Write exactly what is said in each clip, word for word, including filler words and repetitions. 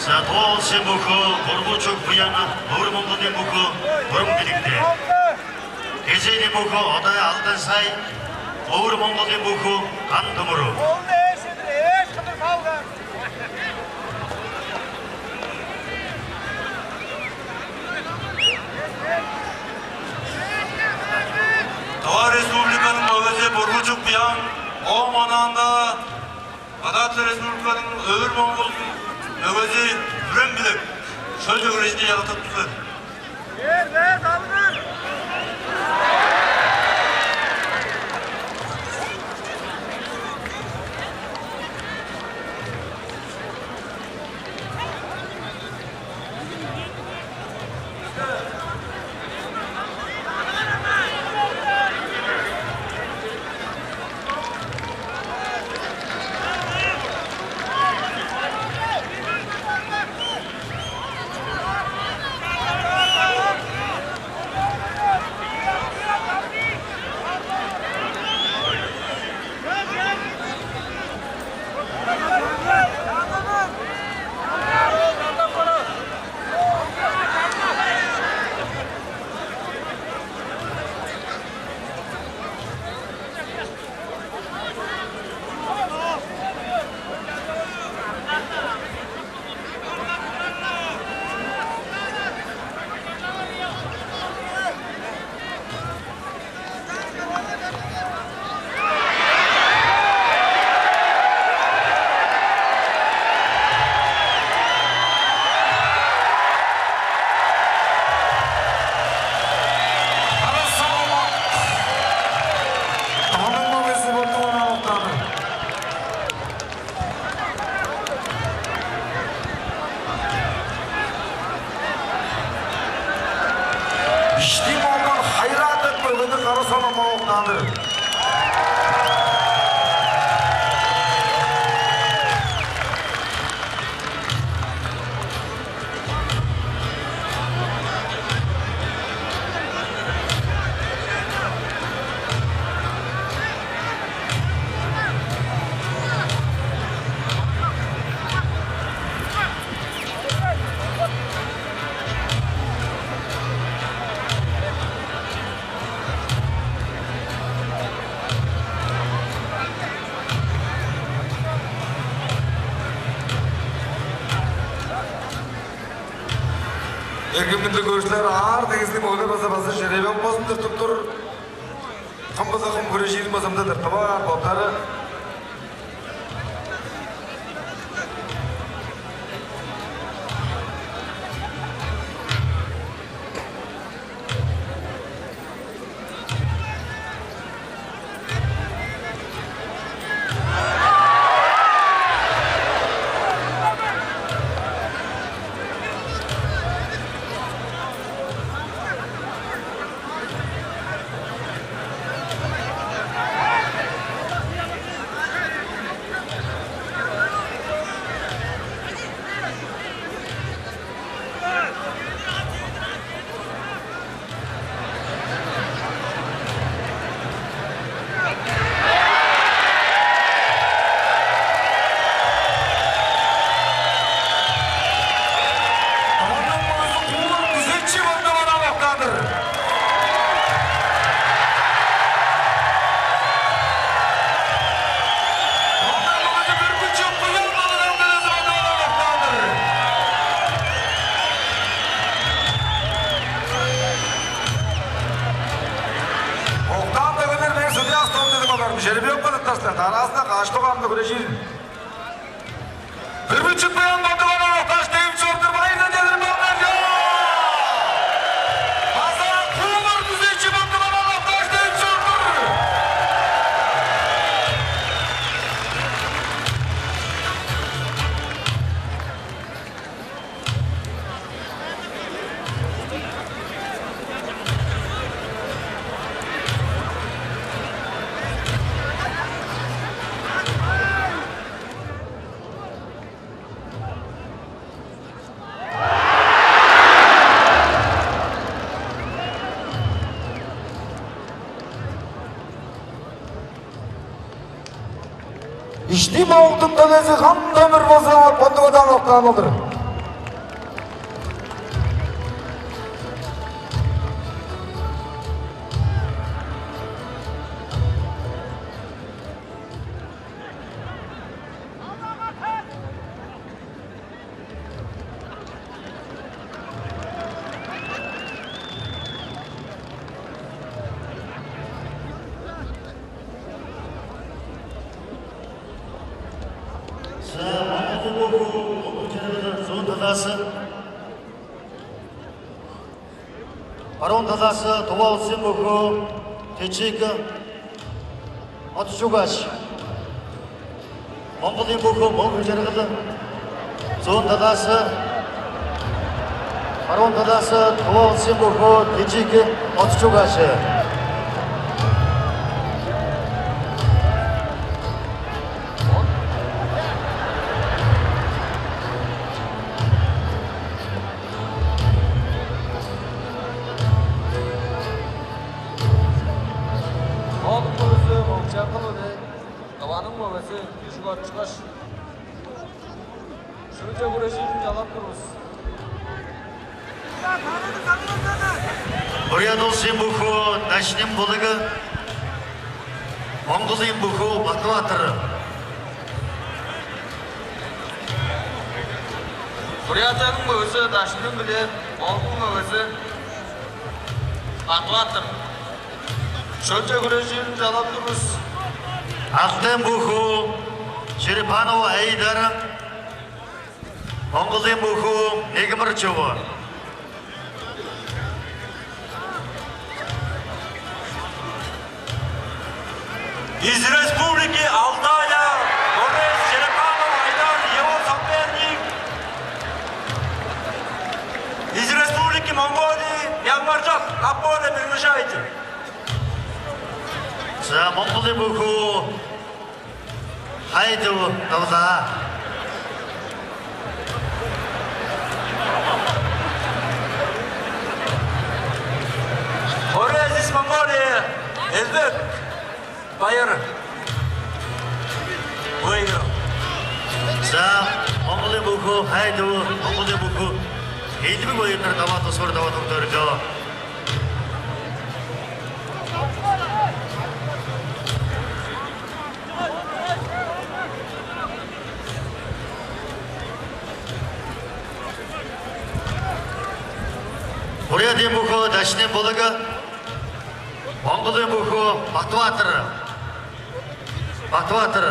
Тоол Сембуху, Бургучук Буян, Өвүр Монгол Дембуху, Бурун Биликте. Кежей Дембуху, Ода Алдан Сай, Өвүр Монгол Дембуху, Кан Думуру. Тыва Республиканың мөгези Бургучук Буян, ооң онаанда Кадатты Республиканың Өвүр Монгол мөгези Бүрен Билек шөлче хүрежинче чалаттап тур силер. Иштим алган хайраат деп мөгени Кара-Сала Мооктан-дыр. Эргим хүндүлүг көрүкчүлер, аар дегизиниң оолдар база база жеребе болзун деп тур. Кым болза кым хүрежирин база мында тыртып аар боттары. Ооң мөгези Куулар Күзечи Бандыван Алактан-дыр. Ооң мөгези Бүргүчү Буян Алактан-дыр. Октаан дөгелер мен судья столдедип аларым. Жеребьевка тыпташтар. Дараазында каш дугаар амды хүрежир. Бүргүчү Буян Бандыван Алакташ девип чордур, байырдан чедирип алыңар, чоо! База Куулар Күзечи Бандыван Алакташ девип чордур. Иштим Октун төлези Хандамыр болза, Бондугадан октаан болдур. Зуун талаазы, баруун талаазы Тува улузун буху Течик Отчугаш. Моңгулуң буху Моңгул чырыгылы. Зуун талаазы, баруун талаазы Тува улузун буху Течик Отчугаш. Ол бүрүзү Моңчакыл деп, Тываның мөгези Кижик Отчугаш. Шынча хүрежирин чалап турувус. Бурят улузун буху Дашниң Булыгы, Моңгулуң буху Бату-Батыр. Бурятияның мөгези Дашниң биле Моңгулуң мөгези Бату-Батыр. Шынча хүрежирин чалап турувус. Алтын буху Черепанова Айдар, Моңгулуң буху Мегмир Чову. Из Республики Алтайя Борис Черепанов Айдар, его соперник. Из Республики Монголии Мягмаржап Капода приглашайте. За, Моңгулуң буху Хайдуу Довзаа. Борис из Монголии Элбек Байыр выиграл. За, Моңгулуң буху Хайдуу, Моңгулуң буху Элбек Байырнар даваа тосур даваа туктарга. Бурятияның буху Дашниң Булыгы, Моңгулуң буху Бату-Батыр. Бату-Батыр.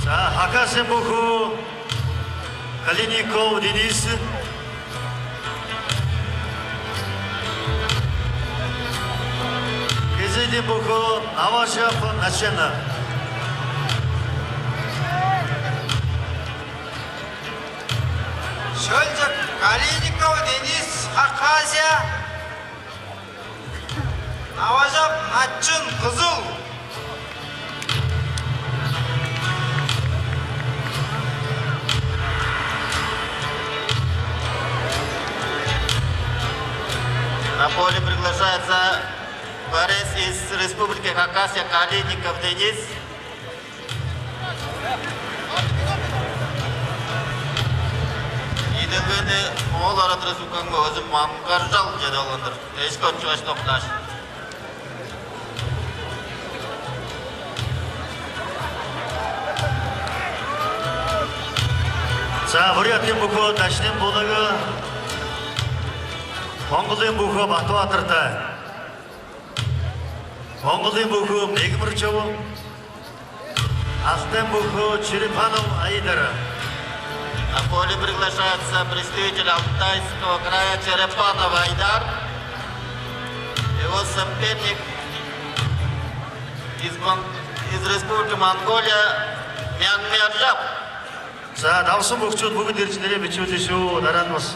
За, Хакасияның буху Калиников Денис. Кезээден буху Наважапов Начена. Шөлче Калиников Денис, Хакасия. Наважап Начын, Кызыл. На поле приглашается борец из Республики Хакасия Калиников Денис. Идегени ол арадыр суккан көзү маңгаржал чеде алган-дыр. Эшки отчугаш доктааш. За, Бурятияның буху Дашниң Булыгы, Моңгулуң буху Бату-Батырда. Моңгулуң буху Мегмир Чову, Алтын буху Черепанов Айдар. На поле приглашается представитель Алтайского края Черепанов Айдар. Его соперник из, Мон- из Республики Монголия Мянмяржап. За, давсың букчут бүгүн дирчилери бичүүдү шуу даранмыз.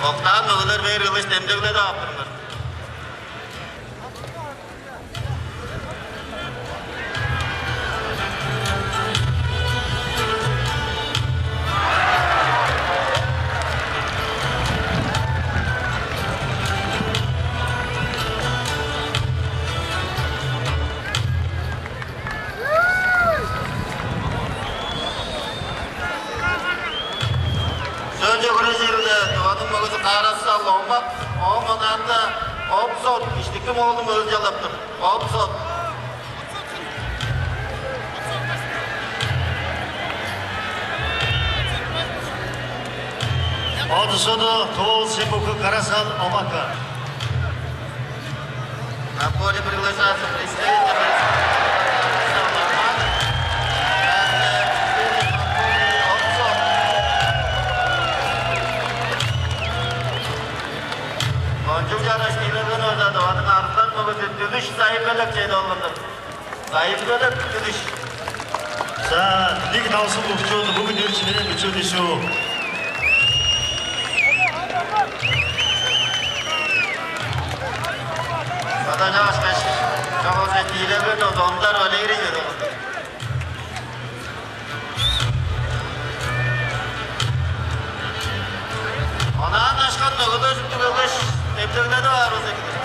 Октаан мөгелер бээр кылыш демдегледип ап турар. Сөөлчү хүрежирде Тываның мөгези Кара-Сал Омак, ооң онаанда Опсот, Иштики-Моолдуң мөгези чалап тур. Опсот. От соду Тывыл Симбуку Кара-Сал Омака. На поле приглашается представитель Республики Татарстан. Кончуг чараш тиилелген ойза Тываның арзылаң мөгези Дүлүш Сайын-Белек чеде олурду. Сайын-Белек Дүлүш. За, дилиг-далзын букчууда бүгү дүрчүлерин бичип дишүү. Садажаашкаш, чогулче тиилелген озондар олейри чыдыгын. Онаан ашкан мөгелер чүктү келгеш, демдегленип аар болза эки-дир.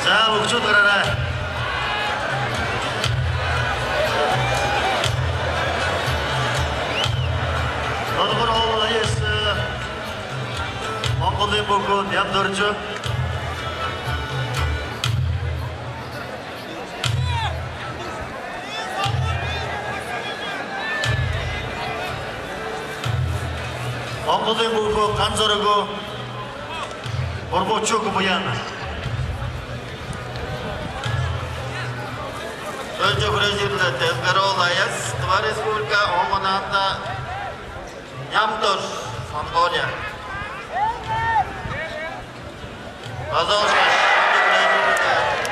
За, букчу турара. Тодугур ол АЭС Монгол Эмбуку Ямдорчу. Монгол Эмбуку Канзорогу Бурбочук Буян. Сөөлчү хүрежирде Делгер-оол Аяс, Тыва Республика, ооң онаанда Нямдор, Монголия. База ышкаш,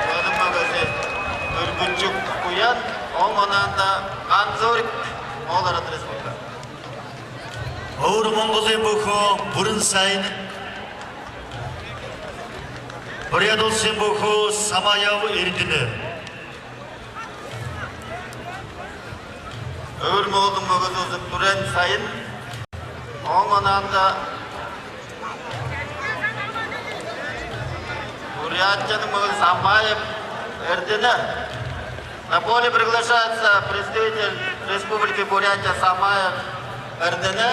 Тываның мөгези Үргүнчүк Буян, ооң онаанда Канзорик, Моол Арат Республика. Овур Монгол Эмбуху Бурун Сайын, Бурят улус Эмбуху Самаев Эрдине. Өвүр Моолдуң мөгези Бүрен Сайын, ооң онаанда Бурятияның мөгези Самаев Эрдене. На поле приглашается представитель Республики Бурятия Самаев Эрдене.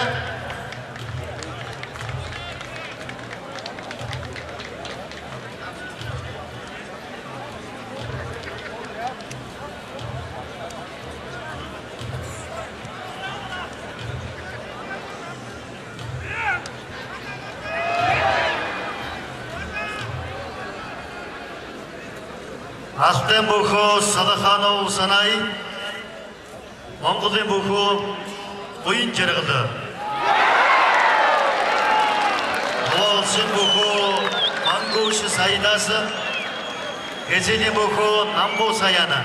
Алтын Эмбуху Салаханов Санай, Монгол Эмбуху Буюн Чырыгылы, Тыва улус Эмбуху Мангуш Сайдазы, Кежен Эмбуху Намбу Саяны.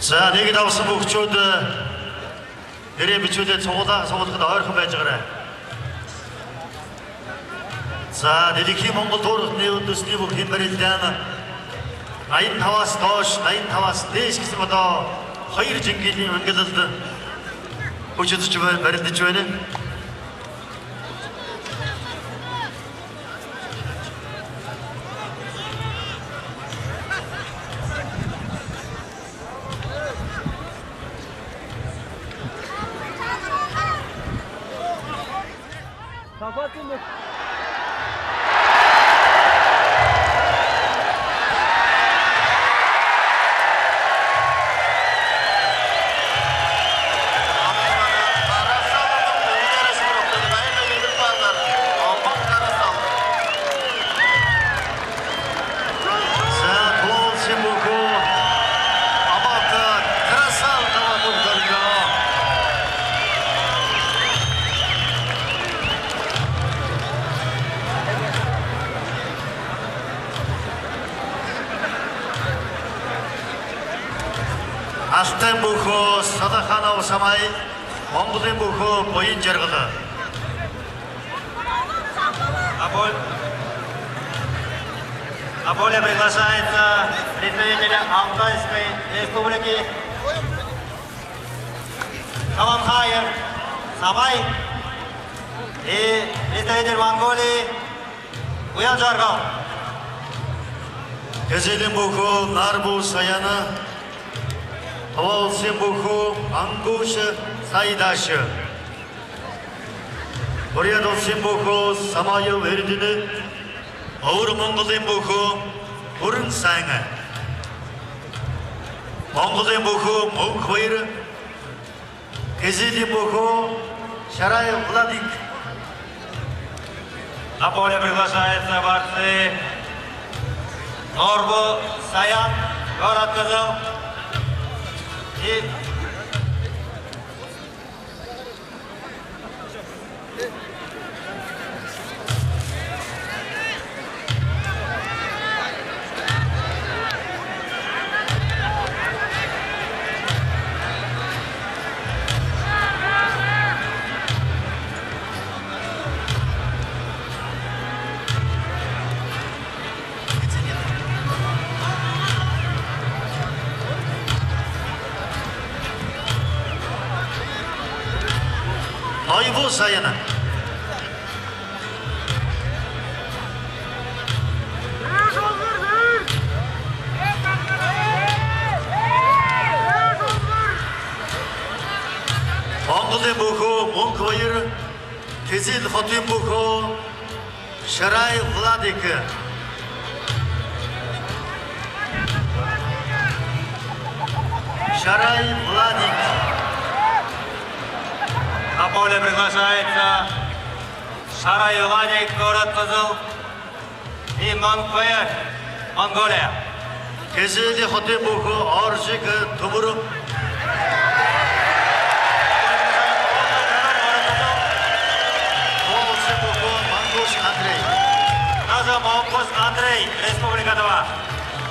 За, неги давсы букчууда, бере бичууда соңуда соңудукта ойрхун байжыгыра. За, Делихи Монгол Турк не ундус не бухин барилдяна. Найын тавас тош, найын тавас дээш киси бодо. Хайыр жингили өңгелелди. Учуду чүве барилди чүвени. Капатын. Алтын буху Садаханов Самай, Моңгулдуң буху Боюн Чаргыды. А более, а более приглашается представитель Алтайской Республики Саланхаев Самай и представитель Монголии Уян Чаргал. Кезиилдиң буху Нарбу Саяны, Тыва улустуң буху Мангуша Сайдашы. Бурят улустуң буху Самаев Эрдини, Овур Моңгулдуң буху Бурун Сайңа. Моңгулдуң буху Муңк Байыры, кезиилдиң буху Шарай Владик. На поле приглашается борцы Норбу Саян, город Кызыл. И Ой, бу сайыны. Моңгулдуң буху Муңк Байыр, кезиил Хотуң буху Шарай Владик. Шарай Владик. На поле приглашается Шарай Владик, город Кызыл, и Муңк Байыр, Монголия. Кезиилдиң Хотуң буху Оржик Тумуру. Тыва улустуң буху Мангуш Андрей. Даже Мангуш Андрей, Республика Тыва.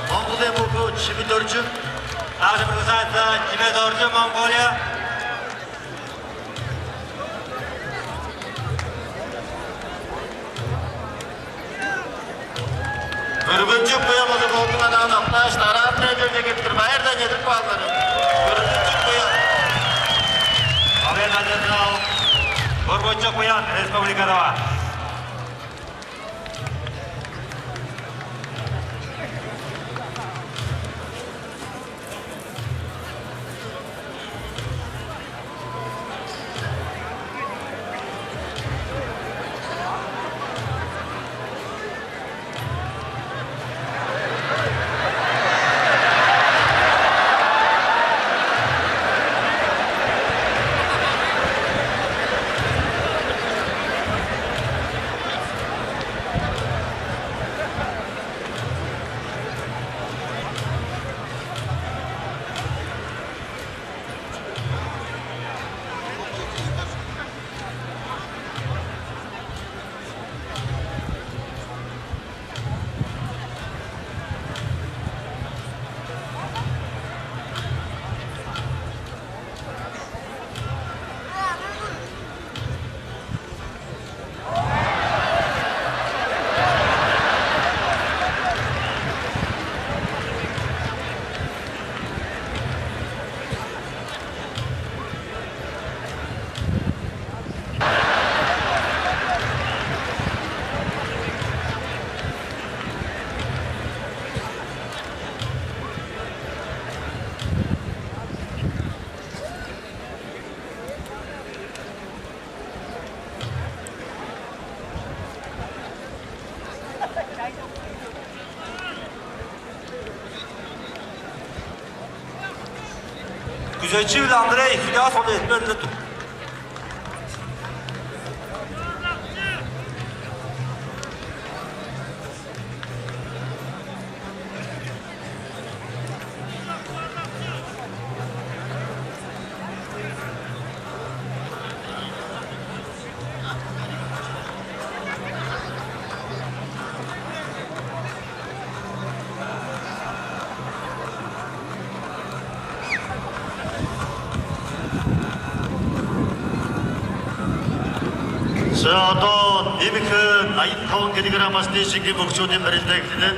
Моңгулдуң буху Чимит Доржу. Также приглашается Чимит Доржу, Монголия. Бүргүнчүк Буян болза голдуң адаан октааш, дараазында эдерже кирип тур. Байырдан чедирип каалыңар. Бүргүнчүк Буян. Победа одержал Бүргүнчүк Буян, Республика Тыва. Күзетчи-биле Андрей, судья сону эртпедилер тур. Чаадон Ивикен айын таван килограммас дээшинге мөкчөөден берилдегдилер.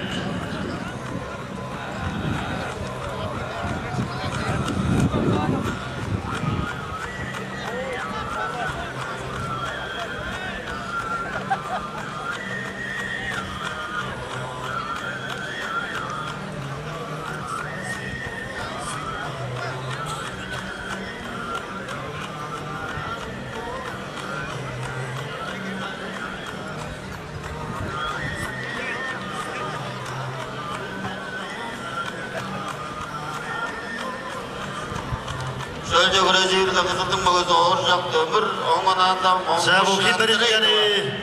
Шөлче хүрежиирде кызылдың мөгөзү ооржак дөмүр, оңунаанда За, бу ким берилгени?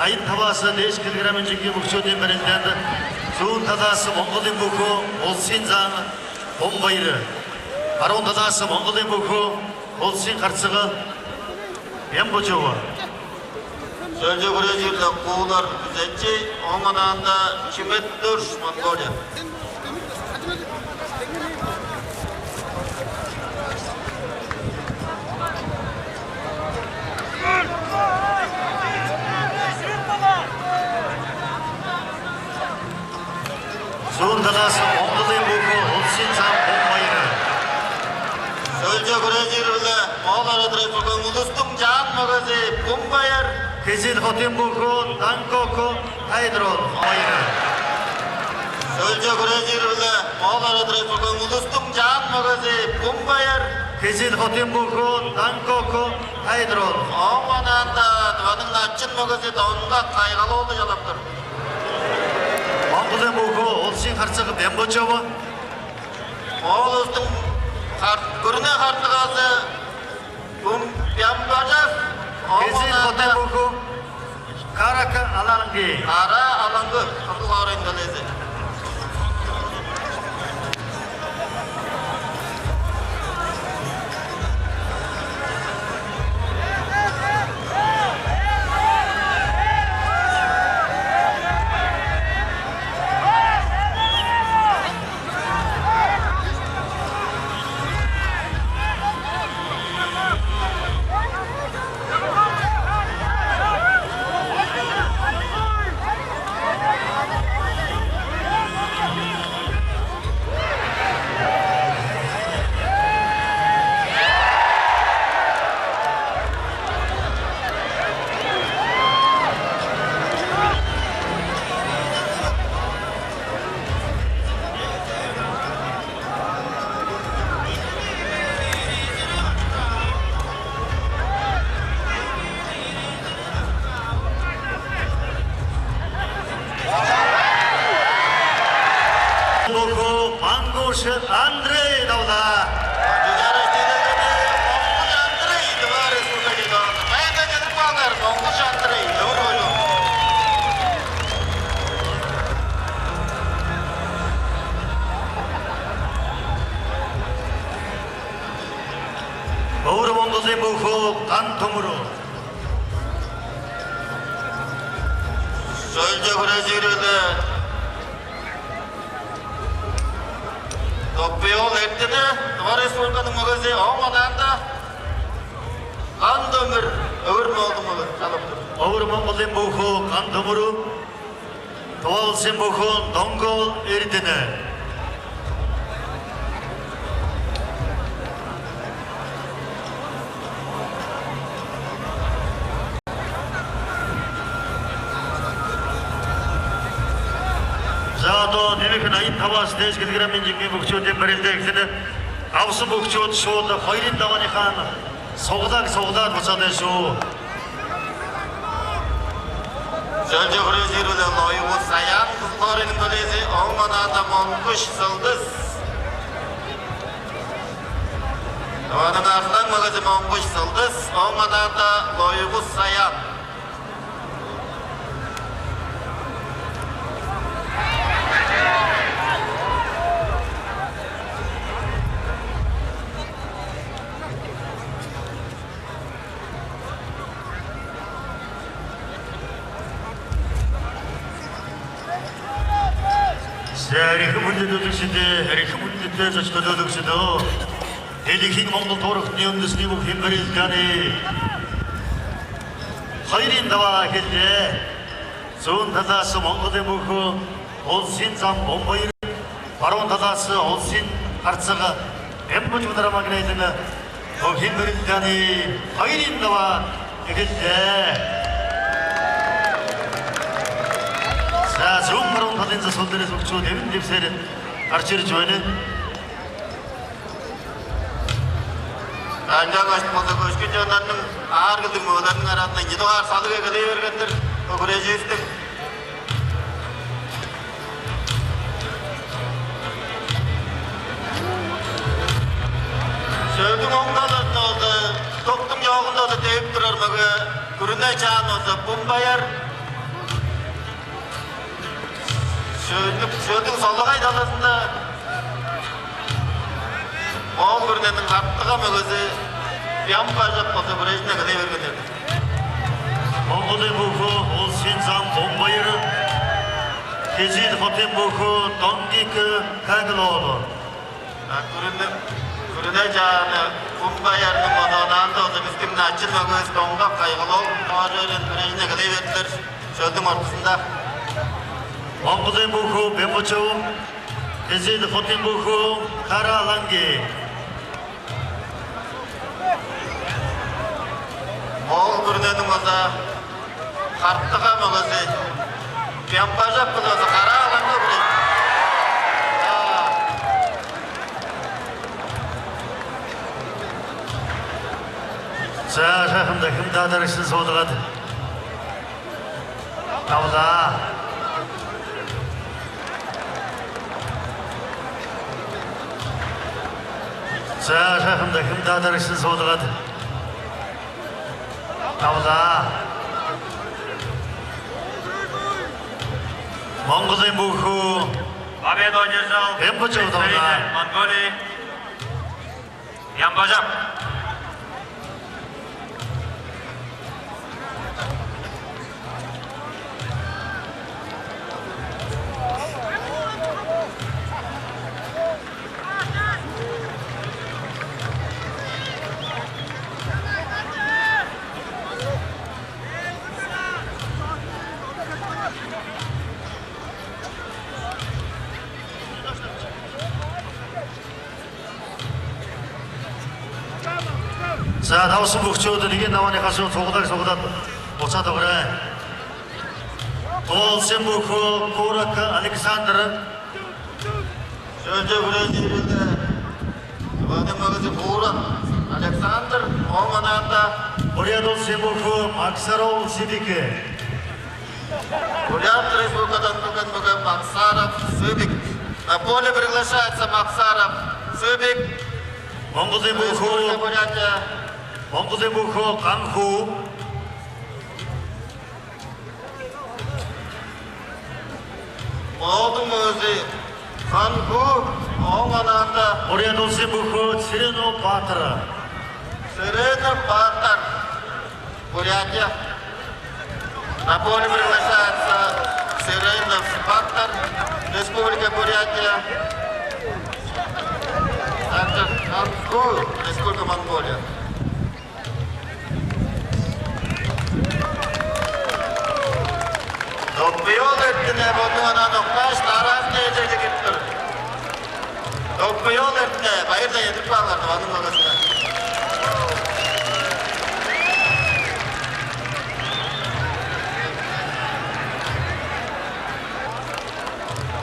Айын таваасы дээш килограмм инчинге мөкчөөден берилгенди. Суун тадаасы Моңголдуң буху Олсин зааны Ом байыры. Баруун тадаасы Моңголдуң буху Олсин харцыгы Бем бочугу. Шөлче хүрежирле куулар күзечи, оңунаанда Чимет Дурш, Монголия. Суун тадаасы Моңголдуң буху Олсин сам Бум байыры. Шөлче хүрежир-биле Моол арадырай турган улустуң чаан мөгези Бум байыр. Кизил хотун буху Даңкоку Тайдрон байыры. Шөлче хүрежир-биле Моол арадырай турган улустуң чаан мөгези Бум байыр. Кизил хотун буху Даңкоку Тайдрон. Оон манаанда Тываның начын мөгези Донгак Кайгал-оолу чалап тур. Моңгулдуң буху Олсин харцыгы Бембочова. Моол улустуң хар-, күрүне хартыгазы Бум Бямбажас. Кизил хотун буху Карака Алаңгы. Кара Алаңгы, Кызыл хоорайның төлээзи. Буху Мангуш Андрей Давла. Мангуш Андрей, Давла Республика. Кайда чедип каалар, Мангуш Андрей, Давла. Овур Моңгулдуң буху Кан Томуру. Шөлче хүрежири-биле Топпуй-оол Эртине, Тыва Республиканың мөгези, ооң онаанда Кан Дөмүр, Өвүр Моолдуң мөгези чалып тур. Овур Моңгулдуң буху Кан Дөмүрү. Тыва улустуң буху Доңгул Эрдине. Зато Немехин айын тавас дээш килиграм инчиңге букчуут деп берилдегзине. Авсы букчуут шууда Хойрин Даванихан. Согдак, согдак база-даа чуу. Чөлче хүрежир-биле Лоюгу Саян, Кызыл хоорайның төлээзи, ооң онаанда Монгуш Сылдыс. Тываның арзылаң мөгези Монгуш Сылдыс, ооң онаанда Лоюгу Саян. Эрихим хүндү төлүксүдү, эрихим хүндү төлүксүдү. Элихин Моңгол торох ньюндүсни бу химбер илгани. Хайырын даваа келде. Суун талаасы Моңгулдуң бугу Олсин зам Бомбайыр, баруун талаасы Олсин Карцага, эм бо чударама гинейдиңи, бо хин бирилдени хайырын даваа келде. Са суун баруун талаанза солдары сукчу демин депсерин арчыр чойну. Ынчангаш болза көшкүн чоннарның аар кылдыг мөгелериниң аразында ийи дугаар салыг эгелей берген-дир. Бо хүреживистиң шөлдүң оң талазында болза, токтуң чоогунда болза девип турар мөге, күрүне чаан болза, Бумбаяр. Шөлдүң, шөлдүң солагай талазында Моол күрүнениң каттыга мөгези Бямбажап болза, хүрежин эгелей берген-дир. Моңгулдуң бугу Олсин зам Бомбайыр, Кежиил Хотун бугу Донгик Кагыл оолу. А, күрүне, күрүне чааны Бумбаярның одоонаанда болза, бистиң начын мөгевис Доңгак Кайгыл оол, тоожу өрен хүрежин эгелей бердилер. Шөлдүң ортузунда Моңгулдуң бугу Бембучу, Кежиил Хотун бугу Кара Алаңги. Моол күрүнениң база каттыга мөгези Бямбажап кылып база Кара Алаңги хүрежип. За, шахында кым-даа дарыышкын соодугады? Тавда. За, шахында кым-даа дарыышкын соодугады? Тавда. Моңгулдуң бугу. Победу одержал Эмбачев представитель Монголии Ямбажап. За, тавсын бухчууда деген навани хажуу тогудар тогудар. Оца тогура. Олсен буху Курак Александр. Шөлче хүрээжиирилде Иванның мөгүзү Курак Александр, ооң анаанда Бурят Олсен буху Максаров Сидике. Бурят Республикадан келген мөге Максаров Сыбик. На поле приглашается Максаров Сыбик. Монгол Эмбуху. Республика Бурятия. Монгол Эмбуху Канху. Моодуң мөзү Канху, ооң анаанда Бурят Олсен буху Сиренов Баатыр. Сиренов Баатыр. Бурятия. На поле приглашается Сиренов Баатыр, Республика Бурятия. Также Канху, Республика Монголия. Доппуй-оол эртине бодунуң анаан октааш, дараазында эжеже кирип тур. Доппуй-оол эртине, байырдан эдирип каалыңар, Тываның мөгезине.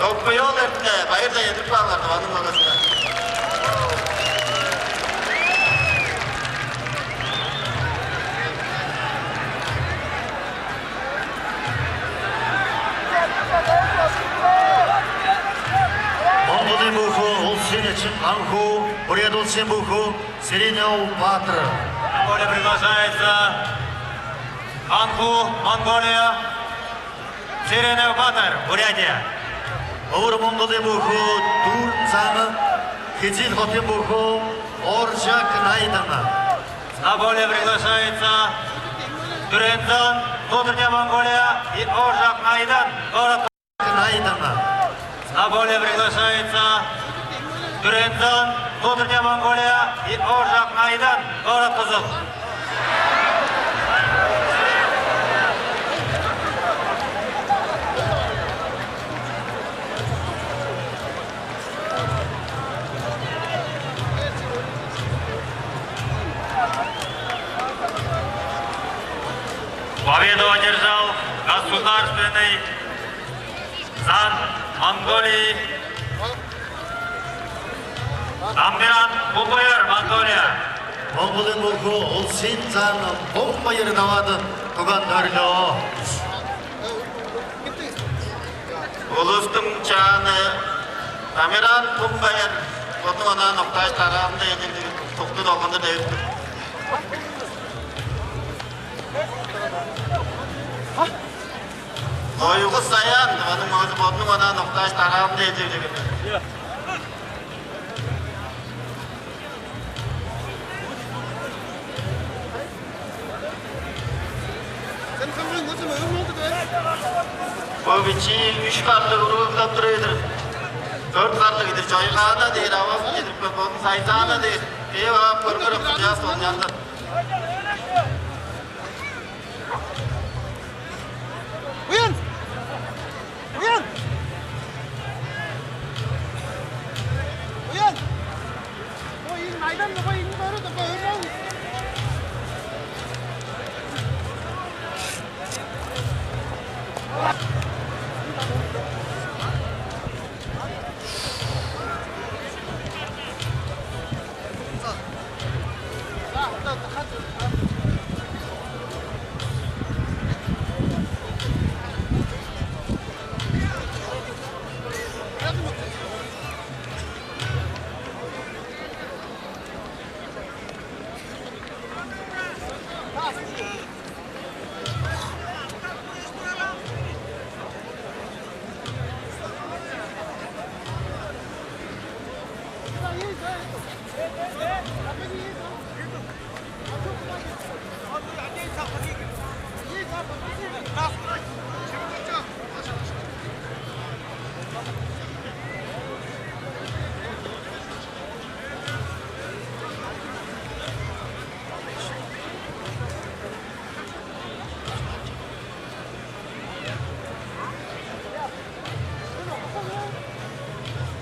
Доппуй-оол эртине, байырдан эдирип каалыңар, Тываның мөгезине. Монгол Эмбуху Олсен Эчин Канху, Бурят Олсен буху Сиренов Баатыр. На поле приглашается Канху, Монголия, Сиренов Баатыр, Бурятия. Овур Монгол Эмбуху Дүүрүн Сааны, Кежиил Хотун буху Ооржак Найдын. На поле приглашается Дүрен Саан, Внутренняя Монголия, и Ооржак Найдын, город Найдын. На поле приглашается Дүрен Саан, Внутренняя Монголия, и Ооржак Найдын, город Кызыл. Царственный Зан, Монголия. Дамбиран Бумбаяр, Монголия. Моңгулуң муңгу Улсин Зан Бумбаяр даваады туган төрлөө. Улустуң чааны Дамиран Бумбаяр бодунуң онаан октааш, тараазында эдиндиг тукту долгунду девип тур. Ойгу Саян, оның мозу бодунуң онаан октааш, тараазында эдиндиг. Бо бичии үш харлыг уруглап тур эдир. Дөрт харлыг эдир, чойгаана дээр, авазын эдирип, бодун сайзаана дээр. Эп ап көргөрүп, кыдыяс болчанды. Уян! Уян! Уян! Бо ийин майдан, бо ийин көрү, бо өрүн.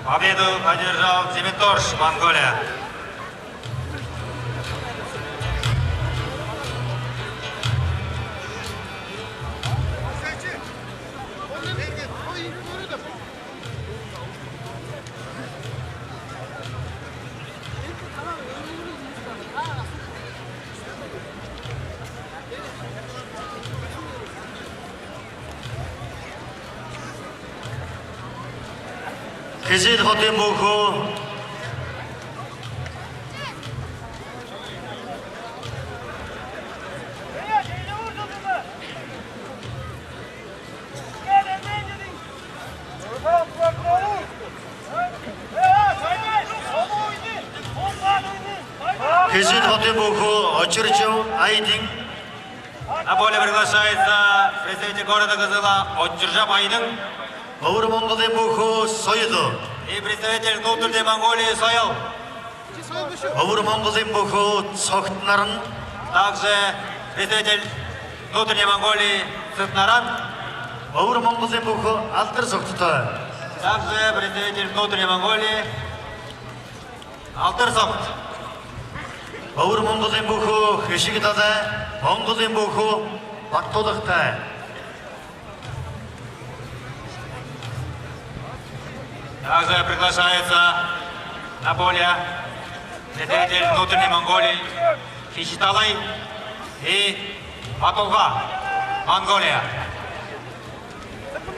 Победу одержал Демитош, Монголия. Кызыл хотун буху. Кызыл хотун буху Очурчу Айдың. На поле приглашается представитель города Кызыла Очуржап Айдың. Овур Моңгулдуң буху Союду. И представитель внутренней Монголии Соял. Овур Моңгулдуң буху Соктунарын. Также представитель внутренней Монголии Сыктнаран. Овур Моңгулдуң буху Алтыр Соктута. Также представитель внутренней Монголии Алтыр Сокт. Овур Моңгулдуң буху Хешигитада, Моңгулдуң буху Бактолукта. Также приглашается на поле представитель внутренней Монголии Хишиталай и Батулга, Монголия.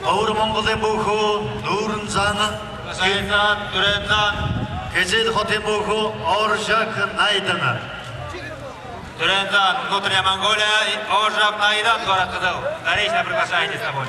Овур Моңгулдуң буху Нурунзаны. Приглашается Турензан. Кызыл хотун буху Оржак Найдана. Турензан, внутренняя Монголия, и Оржак Найдан, город Кызыл. Срочно приглашайте с собой.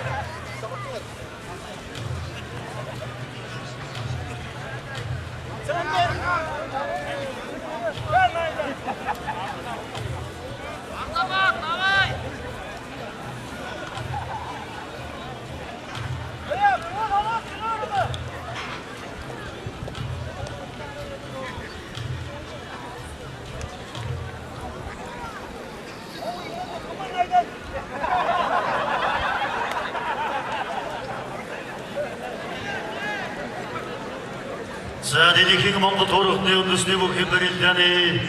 За, Делихин Монгол туруктуг үндүстүг бухим берилдени.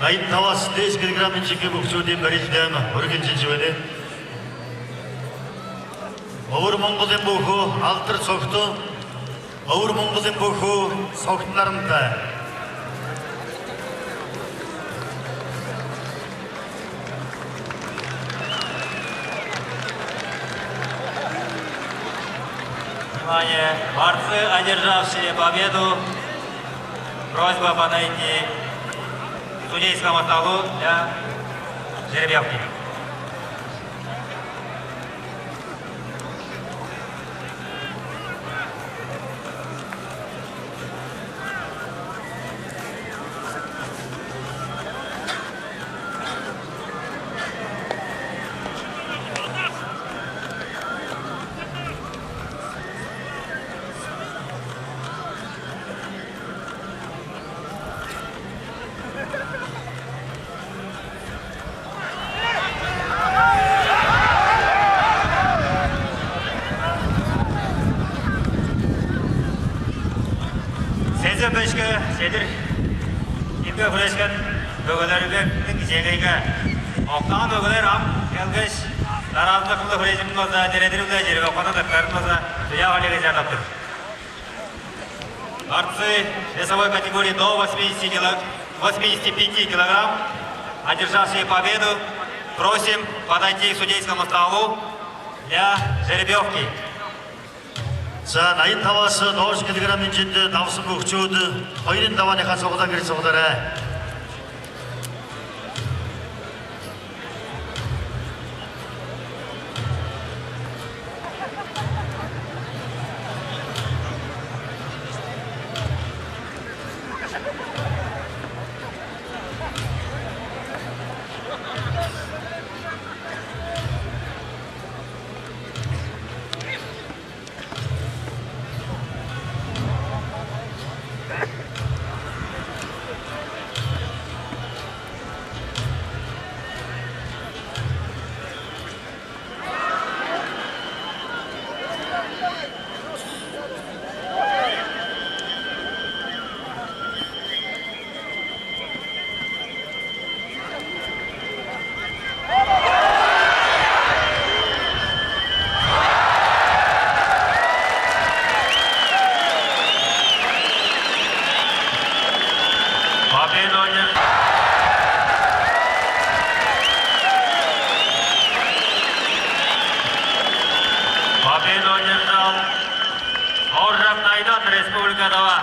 Айын тавас десять килограмм инчикки буксудим берилден өргүнчү чүвени. Овур Моңгулдуң бугу, Алтыр Согту, Овур Моңгулдуң бугу, Согтуларымда. Внимание, борцы, одержавшие победу, просьба подойти к судейскому столу для жеребьевки. Сезен бешке чедир килге хүрешкен мөгелеривистиң кичээлинге октаан мөгелер ам келгеш, дараазында кылдыр хүрежирин база, дередири-биле чедирип, октаан ыдыктарын база судья коллегияже чарлап тур. Борцы весовой категории до восьмидесяти кило-, восьмидесяти пяти килограмм, одержавшие победу, просим подойти к судейскому столу для жеребьевки. За, найын тавасы, тос чүс килограмм инчинде давсын букчууду, хоюн даван яхан согудан кирип согудар, э. Победу одер-, победу одержал Оржак Найдан, Республика Тыва.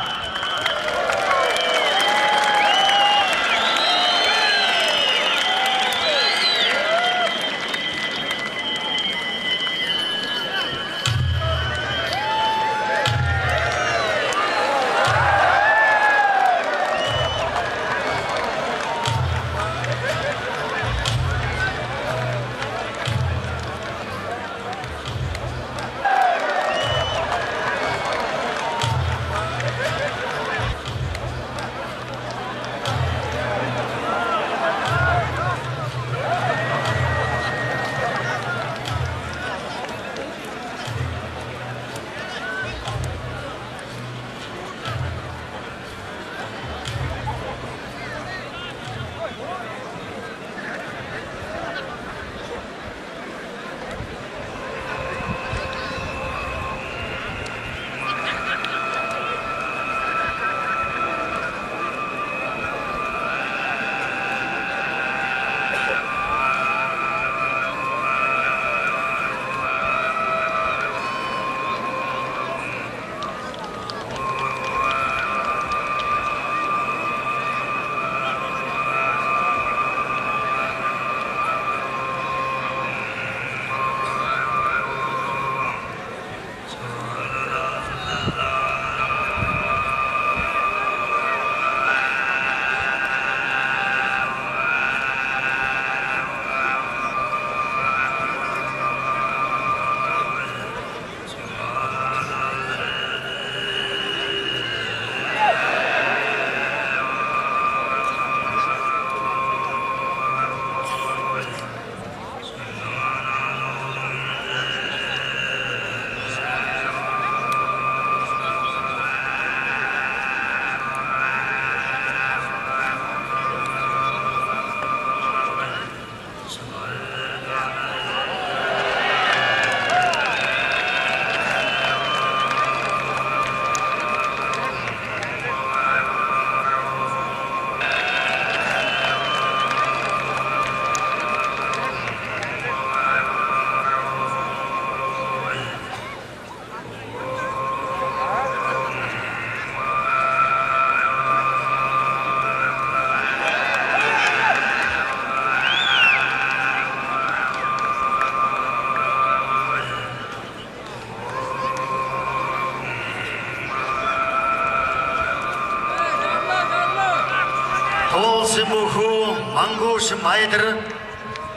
Муху Мангуш Майдыр.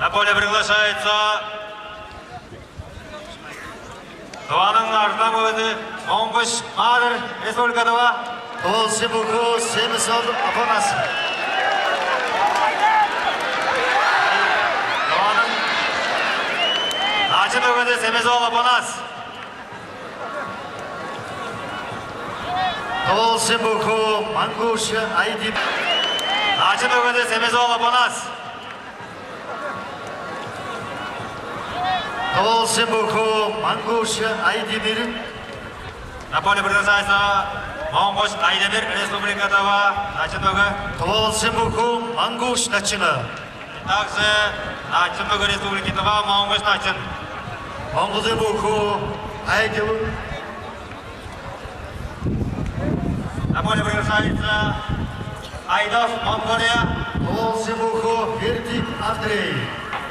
На поле приглашается Тываның арзылаң мөгези Монгуш Маадыр, Республика Тыва. Тывалсы Муху Семис-оол Апанас. Тываның начын мөгези Семис-оол Апанас. Тывалсы Муху Мангуш Айдемир. Начын мөгези Семис-оол Апанас. Тывалсы Муху Мангуш Айдемир. На поле приглашается Монгуш Айдемир, Республика Тыва, начын мөге. Тывалсы Муху Мангуш начыны. Также начын мөге Республики Тыва, Монгуш начын. Монгуш Муху Айдемир. На поле приглашается Айдов, Монголия. Тывалсы Муху Фертик Андрей.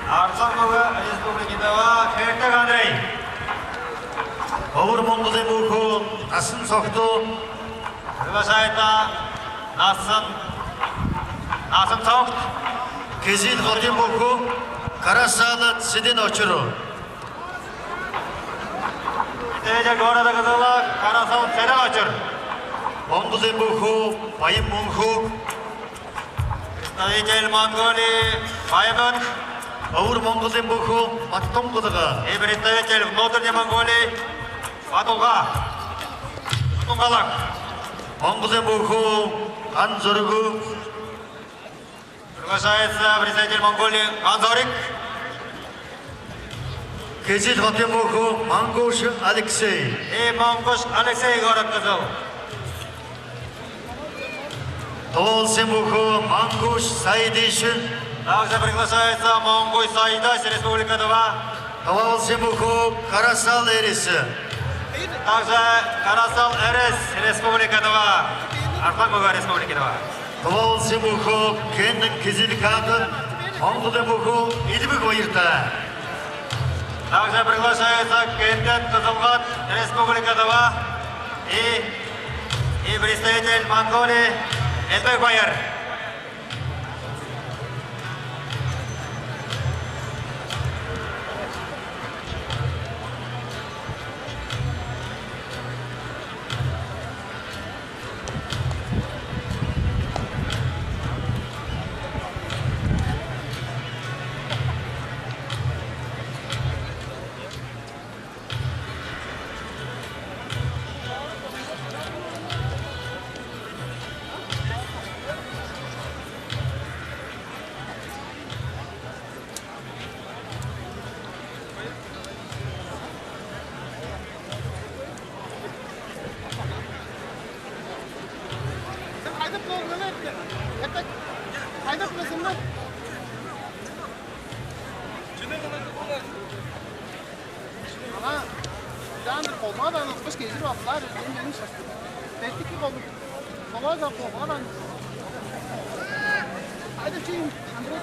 Арзылаң мөге Республики Тыва, Фертик Андрей. Овур Монгуш Муху Насын Сохту. Приглашается Насын, Насын Сохт. Кезиил Хотун Муху Карасаала Сидин Очуру. Представитель города Кызыла Карасал Седен Очур. Монгуш Муху Байым Мунхуг. Представитель Монголии Байым Мунх. Овур Монгуш Муху Батком Кудуга. И представитель внутренней Монголии Батулга. Батунгалак. Монгуш Муху Кан Зоругу. Приглашается представитель Монголии Кан Зоруг. Кезиил Хотун Муху Мангуш Алексей. И Мангуш Алексей, город Кызыл. Тывалсы Муху Мангуш Сайдыш. Также приглашается Мангуш Сайдыш, Республика Тыва. Тывалсы Муху Карасал Эрис. Также Карасал Эрис, Республика Тыва. Арзылаң мөге Республики Тыва. Тывалсы Муху Кендик Кизилкатын, Монгуш Муху Идибиг Ойырта. Также приглашается Кендик Кызылгат, Республика Тыва, и, и представитель Монголии Эдбек Байыр. Кайда болуп келер? Кайда? Кайда билесиң бе? Ана, Жандыр колуңа да аны кыш кезип алдылар, мен менің шаштым. Тетикки колу. Колуңа да колуңа да. Айда чейин, Андрей.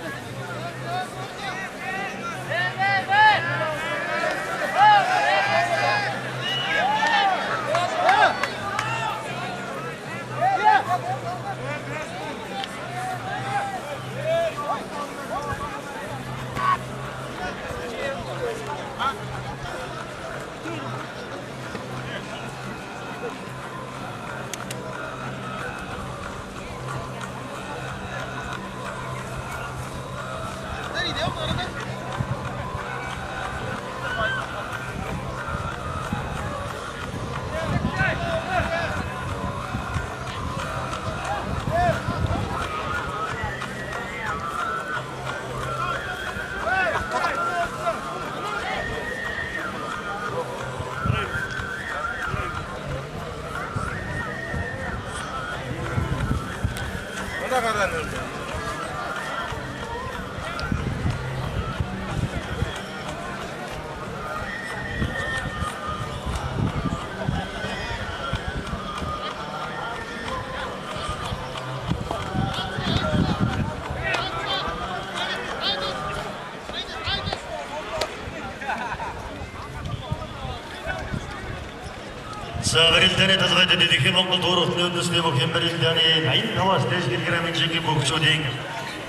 Сагырилдени тызгайды дидихи моңгул туурухтун өндүсүнү бу хембирилдени айын талаш деш килгирем инжинги букчу дең.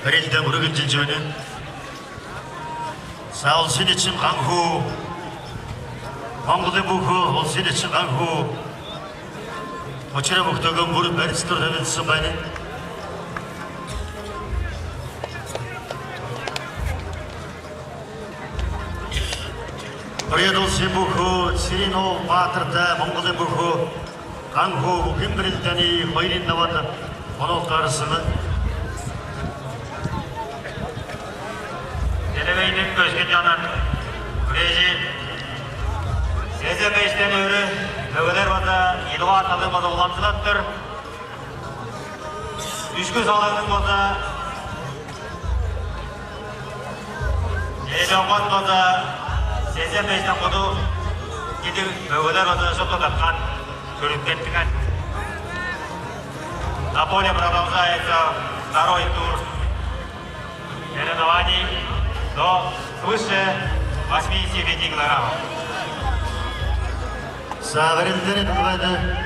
Эрилден уруг илчилчивини. Саулсин ичин каңху. Моңгулдуң буху, олсин ичин каңху. Очура муктаган бур берцтур девилсин байны. Приедулсин буху, сирин ол баатырда, Моңгулдуң буху. Каңху, ким бирилдени, хойрин давады. Ону октарысыны. Делегейниң көшкүн чанын күрежи сезен бештен өрү мөгелер база идугаар талыг база уламчылап тур. Үшкү салыгның база эжонгон база сезен бештен куду киди мөгелер база шупту таткан, көрүп кеттиген. На поле продолжается второй тур соревнований до свыше восьмидесяти пяти килограммов. Саверилдери тургайды.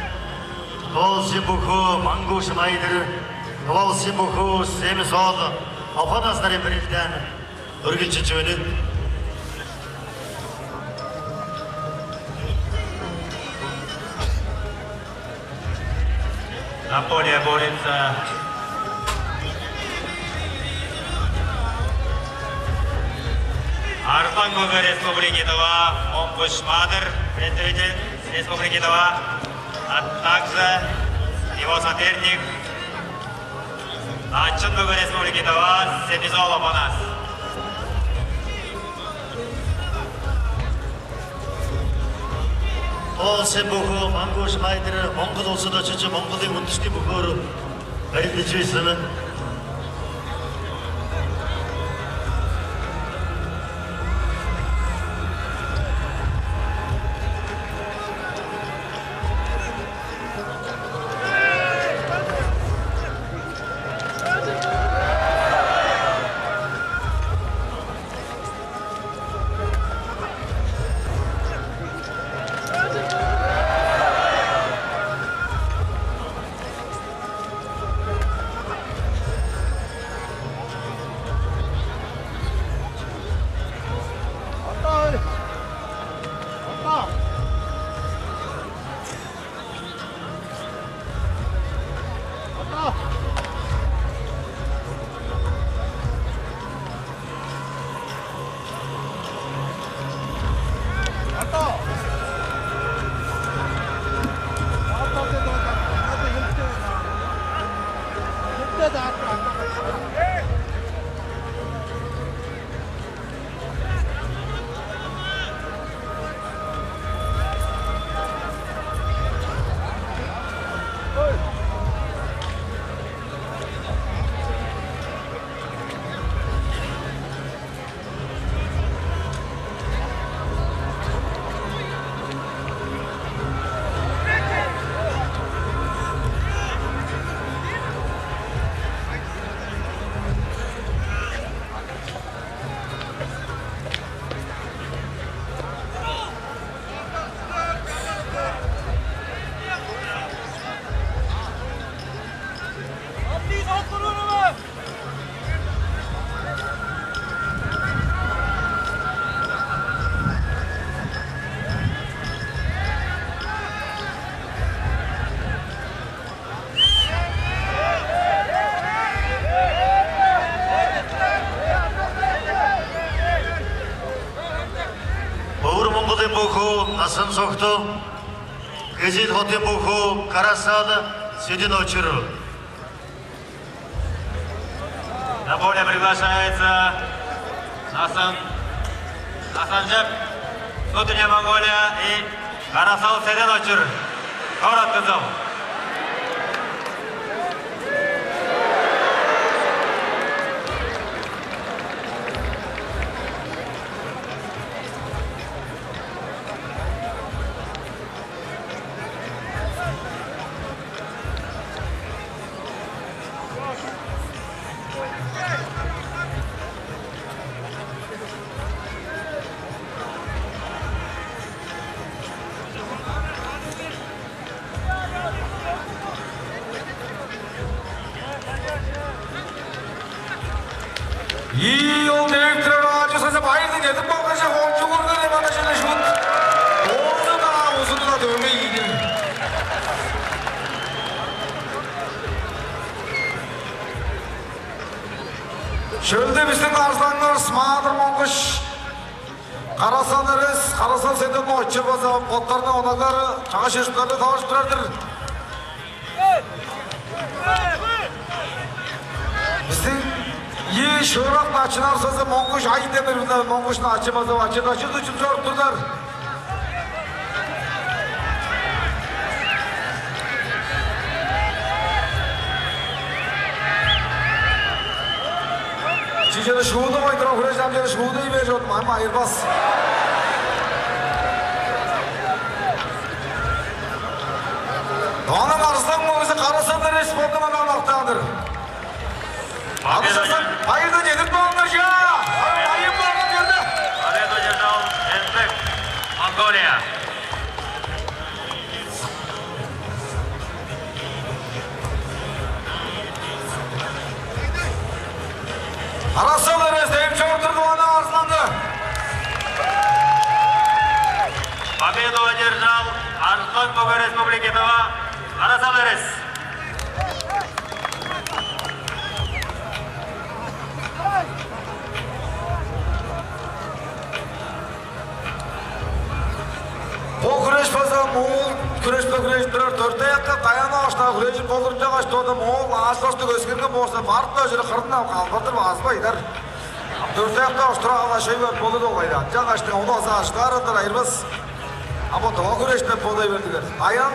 Ол сибуху мангуш майдыр. Ол сибуху семис ол. Опанастары бирилден. Үргүлчү чүвүнү. На поле борется Арзан мөге Республики Тыва, Моңгуш Маадыр, представитель Республики Тыва, а также его соперник, Начын мөге Республики Тыва, Семизол Опанас. Ол сен буху, маңгуш майдыры, моңгу долсуда чүчү, моңгулдуң уттушки бухуру. Барин бичи сыны. Бовур Моңгулдуң буху Насан Сохту, Кезиит Хотун буху Карасаада Сидин Очуру. На поле приглашается Насан, Насанжап, Внутренняя Монголия и Карасал Седен Очур, город Кызыл. Шөлде бистиң арзылаңывыс Маадыр Монгуш, Карасал Эрес, Карасал Седен-Очур база боттарының онаглары чаңгыс чыжыктарны таваржып турар-дыр. Бистиң ийи шыырак начын арзызы Монгуш Ай-Демир биле Монгуш Начын база бачыт-бачыт чуп чоруп турлар. Чижени шууда койдура хүреш ам чеде шууда ийбер чордум, ам айырбас. Оның арзылаң мөгүзү Карасал Эрес болду мындан октаан-дыр. Адышасаң, байырда чедирип каалыңар, чаа! Байым барган черде. Победу одержал Эдбек, Монголия. Арасал Эрес, Девичевтер Дуваны арзылаңы. Победу одержал Арслан Бога Республики Тыва, Арасал Эрес. Бо хүреш база моол хүрешпе хүрежип турар, дөрт аякка даяна оштаа хүрежип болурунча каш тода моол аашлашты көскерген болза, барып-даа чүрү кырындан калбатыр базбайдар. Дөрт аякта оштура алашай бер болур ол кайда. Ынчангаштың ону база аштаарындар айырбас. А бо доо хүрештеп болай бердигер. Даян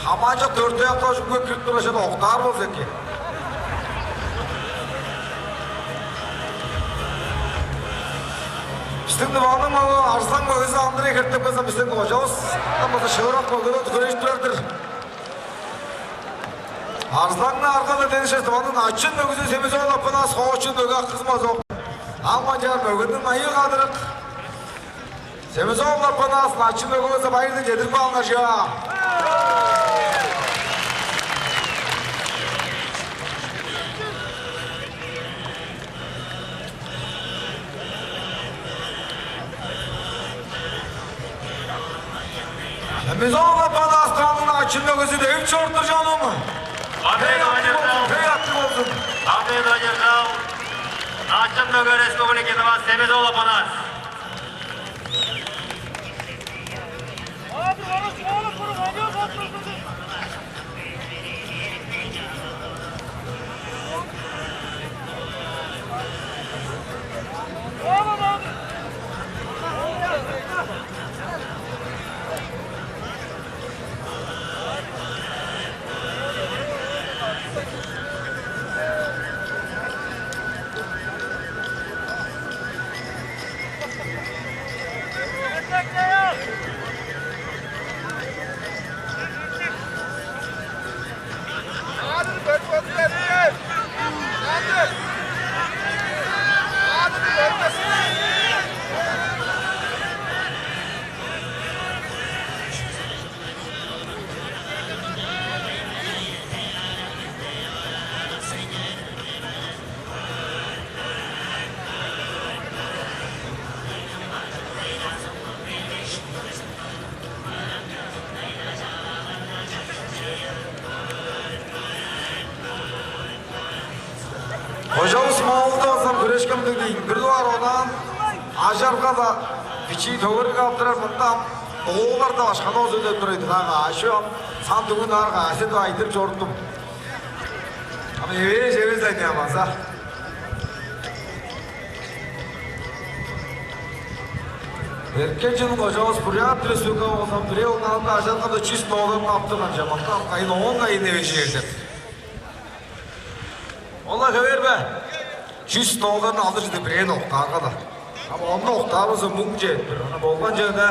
хамаанчок дөрт аякта ужуп кирип тургаш, октаар болза эки. Бистиң дываның маңаа арзылаң мөгүзү Андрей хертеп келзе, бистиң кожавыс ам база шыырак мөгүден хүрежип турар-дыр. Арзылаңны арганы дедише дываның начын мөгүзү Семизон Апанас, хоочун мөге акызы база ок. Ам канчаар мөгүнүң майыы кадырык. Семизон Апанас начын мөгүзү байырны чедирип каалыңар, чаа. Мизоова палаастыралдың ачын мөгүзү девип чоруптур чонум. Андей Донердал. Пей аттыг болзун. Андей Донердал. Начын мөге республикиниң Семизола панас. Кожавыс Моолду база хүрешкен дег дейн. Бир дугаар онаан ажарга-ла бичии төгериг алып турар, мында ам оолар-даа башканы озу деп турар ийди. Ага, ашы ам сан дүгүн аарга ашы деп айтып чоруттум. Ам эвээш эвес айдыа база. Эрткен чылын кожавыс Бурят Республика болган бирээ онаанда ажаргада чүс доллар таптыган чамалта кайын оон кайын эвежээр деп. Ола хевер бе? Чүс долларны алыр чыды бирээни октаарга-ла. Ам ону октаарбыза муң чедип тур. Ана болган чыгында.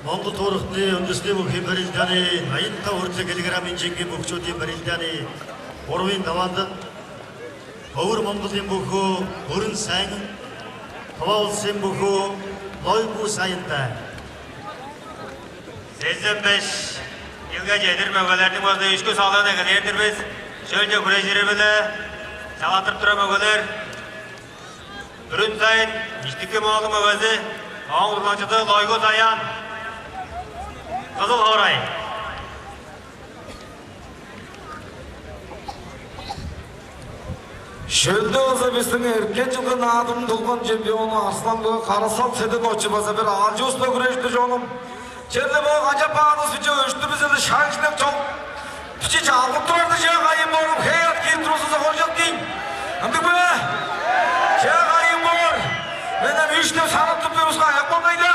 Монгу туурухту өндүстү бухим барилданы, айынта урчу килиграмм инчинги букчу тим барилданы, урвин даванды, овур монгу тим буху, бурун сайын, хвал сим буху, лой бу сайында. Сезен беш йылга чедир мөгелерниң болза үшкү салыын эгелээр-дир бис. Шөлче хүрежири-биле чалаттырып тура мөгелер. Бүрүн сайын иштики моолуң мөгези, ооң урланчызы Лойгу Саян, Кызыл хоорай. Шөлде база бистиң эрткен чылгы Наадымның тулган чемпиону Арслан-Буга Карасал Седек-Очур база бир аалчывыс-биле хүрежип тур, чонум. Черле бо канчап баадыс биче өштү бизелди шаг-шилек чок. Биче чалгып турарды, чаа кайын боор, хей ат киип турузуза хоржок дейн. Ындыг бе? Чаа кайын боор. Мен ам үш деп санап тур, бир уска аяк болгай-ла.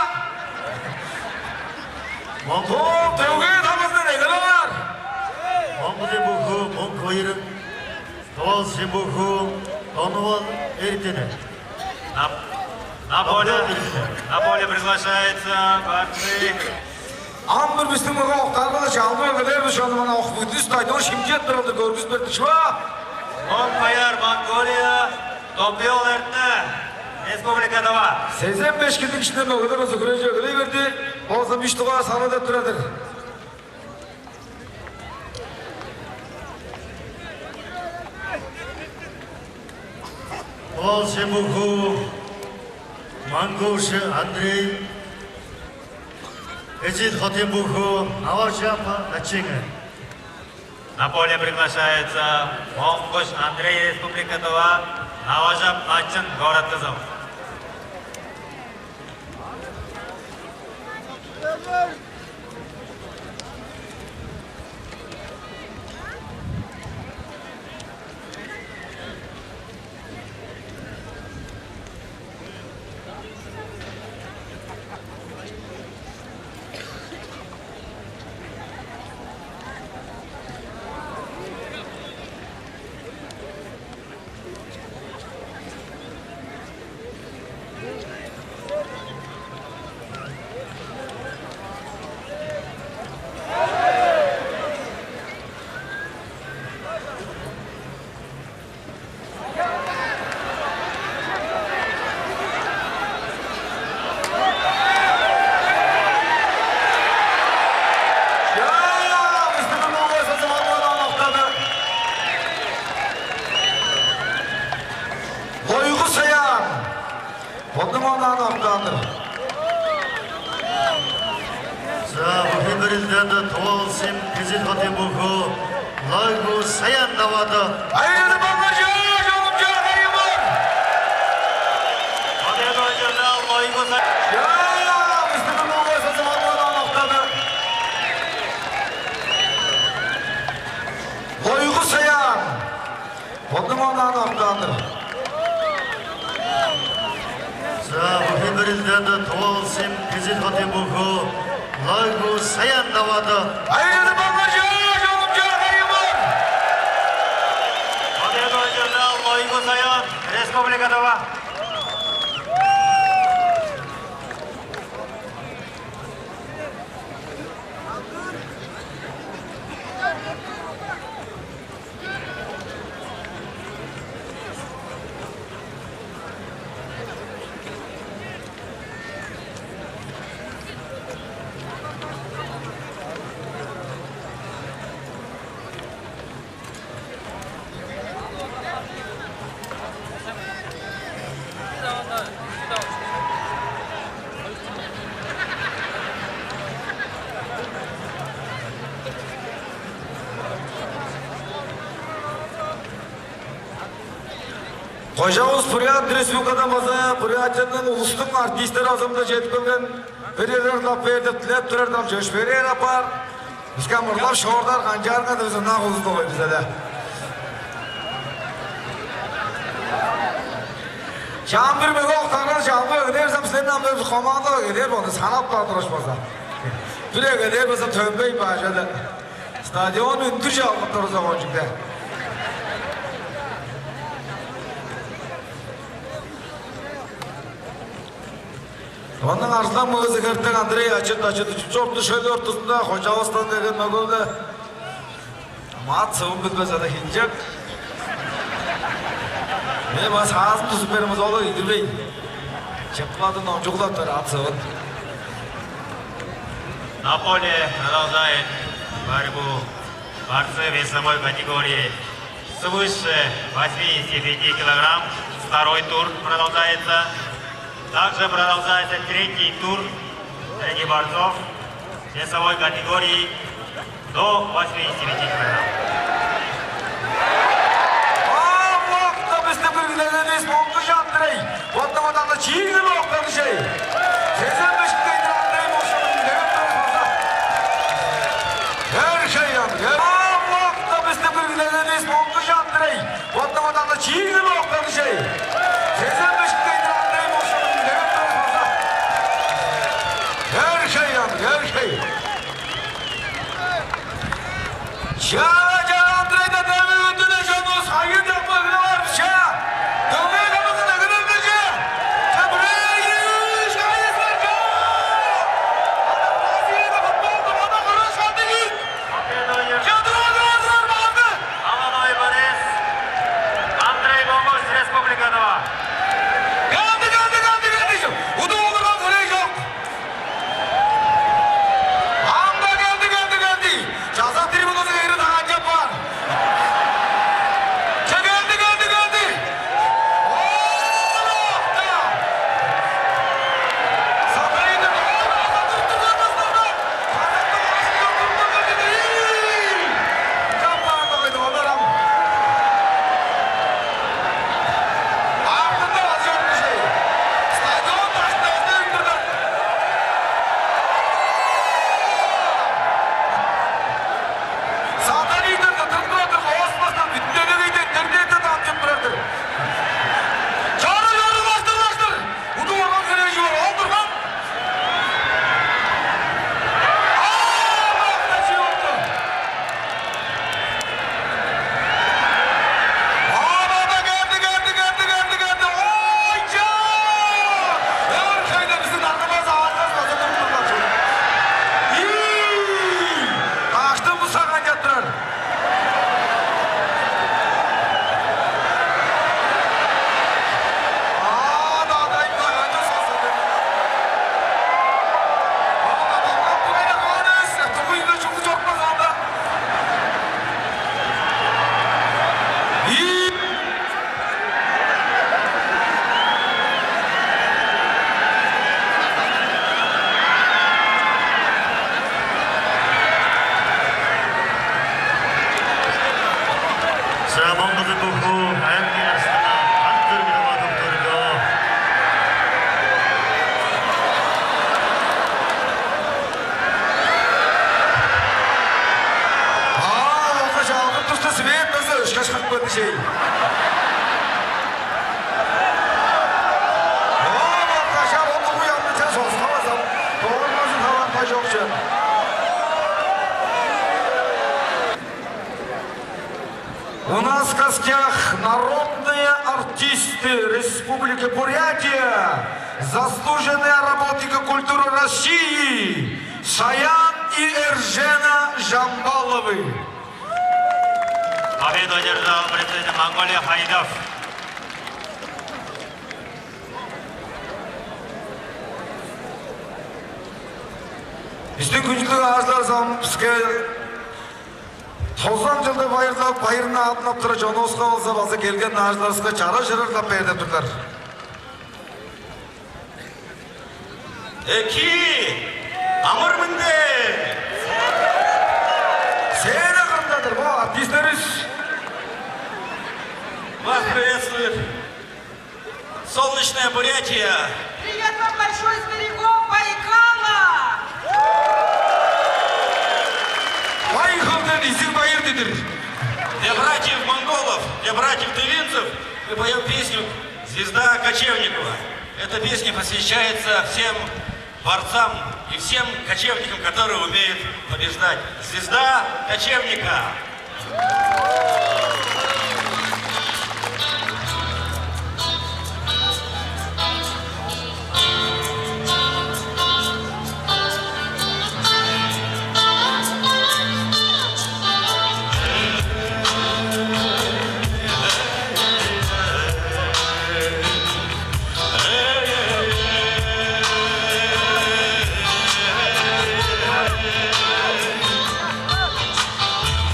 Монгу төвге тамызындан эгелеп алар. Монгу деп буху, монгу кыйырын. Тывал Симбуху, Тонувал Эртене. На, на поле, на поле приглашается Барцык. Ам бир бистиң мага октаарга-ла чалбы эгелээр бис, шону мана ок бүдүс кайдыыр шимчет берилди, көргүс берди, шуба. Монкаяр, Монголия, Топиол Эртене, Республика Тыва. Сезен беш килдиң иштинден мөгелер болза хүрежи эгелей берди. Болза үш дугаар саны деп турар-дыр. Ол Симбуху, Мангуш Андрей, Эзил Хотимбуху, Наважапа Начингы. На поле приглашается Монгуш Андрей, Республика Тыва, Наважап Начын, город Кызыл. Чаа, бистиң муңгай сазы маңнан октады. Лойгу Саян. Бодунуң онаан октаан-дыр. За, бухи бирилденде Тывал Сим, Кизил Хотимбуху, Лойгу Саян давады. Айыры баңгажа, чонумча, кайы бар? Победу одержал Лойгу Саян. Чаа, бистиң муңгай сазы маңнан октады. Лойгу Саян. Бодунуң онаан октаан-дыр. За, бухи бирилденде Тывал Сим, Кизил Хотимбуху, Лойгу Саян давады. Айыры баңгажа, чонумча, кайы бар? Победу одержал Лойгу Саян, Республика Тыва. Кожавыс Бурят Республикадан база Бурятияның улустуң артистери база мында чедип келген. Бир эрлер ырлап бээр деп дилеп турар-дыр, ам чөпшээрээр апаар. Биске ам ырлап шоордар канчаарга деп, ынак улус болгай бис але. Чаан бир мөге октарган чалгы эгелээр, сам силерни ам бир команда эгелээр, ону санап-даа тургаш болза. Бир эгелээр болза төнбейн баажады. Стадион үндүр чалгып турза кончугда. Ону арзылаң мөгези Хертек Андрей ачыт-ачыт чорупту шөл ортузунда, Хожавыстан келген мөге-биле. Ам ат-сывын билбес ада хинчек. Мен бас хаазым тузуп беремиз, олар идирбейн. Чыпкылады номчугулаптар ат-сывын. На поле продолжает борьбу борцы весовой категории свыше восьмидесяти пяти килограмм. Второй тур продолжается. Также продолжается третий тур среди борцов весовой категории до восьмидесяти пяти килограмм. Ам октап, бистиң билгилегенивис, Моңгуш Андрей. Оттап-оттап чиигин октады шей. Сезен беш килограмм Андрей Мошугун билгелеп турар болза. Эр шей ам, эр. Ам октап, бистиң билгилегенивис, Моңгуш Андрей. Оттап-оттап чиигин октады шей. Сезен беш килограмм Андрей Мошугун билгелеп турар болза. Эр шей ам, эр шей. Чаа, чаа, Андрейден демги үндүне чонувус хайын чапкы кире барып, чаа. Дөмей кымызын эгелеп че. Чаа, бирээ, ийи, үш, кайызын, чаа. Ана Бразилияда футболду, ана кырыш кандыг ит. Чаа, тура, тура, тура, барды. Молодой борец Андрей Монгуш, Республика Тыва. Келди, келди, келди, келди. Удуп олурган херээ чок. Ам-даа келди, келди, келди. Чазак трибуназы кээри таанчап каар. Че, келди, келди, келди. Оолакта! Сатайдың оолакта туртуган устарда. Чазактың башында туртуган дидир. Чап баардагайды олар ам. Артында база чок кижи. Стадион башында эстелип турду. Сатаниден тыртып турар-дыр, космостан бүтүн делегейден интернетте дамчып турар-дыр. Чору, чору, баштыр, баштыр! Удуп орган херээ чүве, ол турган! Аа, бак-даа чүү болду? Ана-даа келди, келди, келди, келди, келди. Ой, чаа! Өр хейде бистиң даргамыз аажылар база туруп турган чүве. Ийи! Каштын бусса канчап турар. Ана-даа кайда, кайда сасады. Ана-даа кайда, кайда, кайда, тугуй-биле чугу чоруппас анда. Саамаңгызы буху, аймгы арстана, аттыр гына батып турду. Аа, ока чалгып туста, свет база өшкеш кырып келди шей. Оо, ока шар ону куянны ча соскавазам. Доормазын таварга чок чен. У нас в гостях народные артисты Республики Бурятия, заслуженные работники культуры России Шаян и Эржена Жамбаловы. Победу одержал представитель Монголии Хайдов. Бистиң хүндүлүг аалчылар, биске тозан чылды байырлап, байырны адылап турар чонувуска болза, база келген аалчыларывыска чара-чырырлап бээр деп турлар. Эки, амыр-менди! Сцена кырында-дыр бо артистеривис. Вас приветствует Бурятия. Привет вам большой из берегов Байкала! Байкалдан изиг байыр дидир. Для братьев монголов, для братьев тувинцев мы поем песню «Звезда Кочевникова». Эта песня посвящается всем борцам и всем кочевникам, которые умеют побеждать. Звезда Кочевника.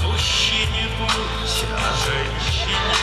Мужчине пусть, а женщине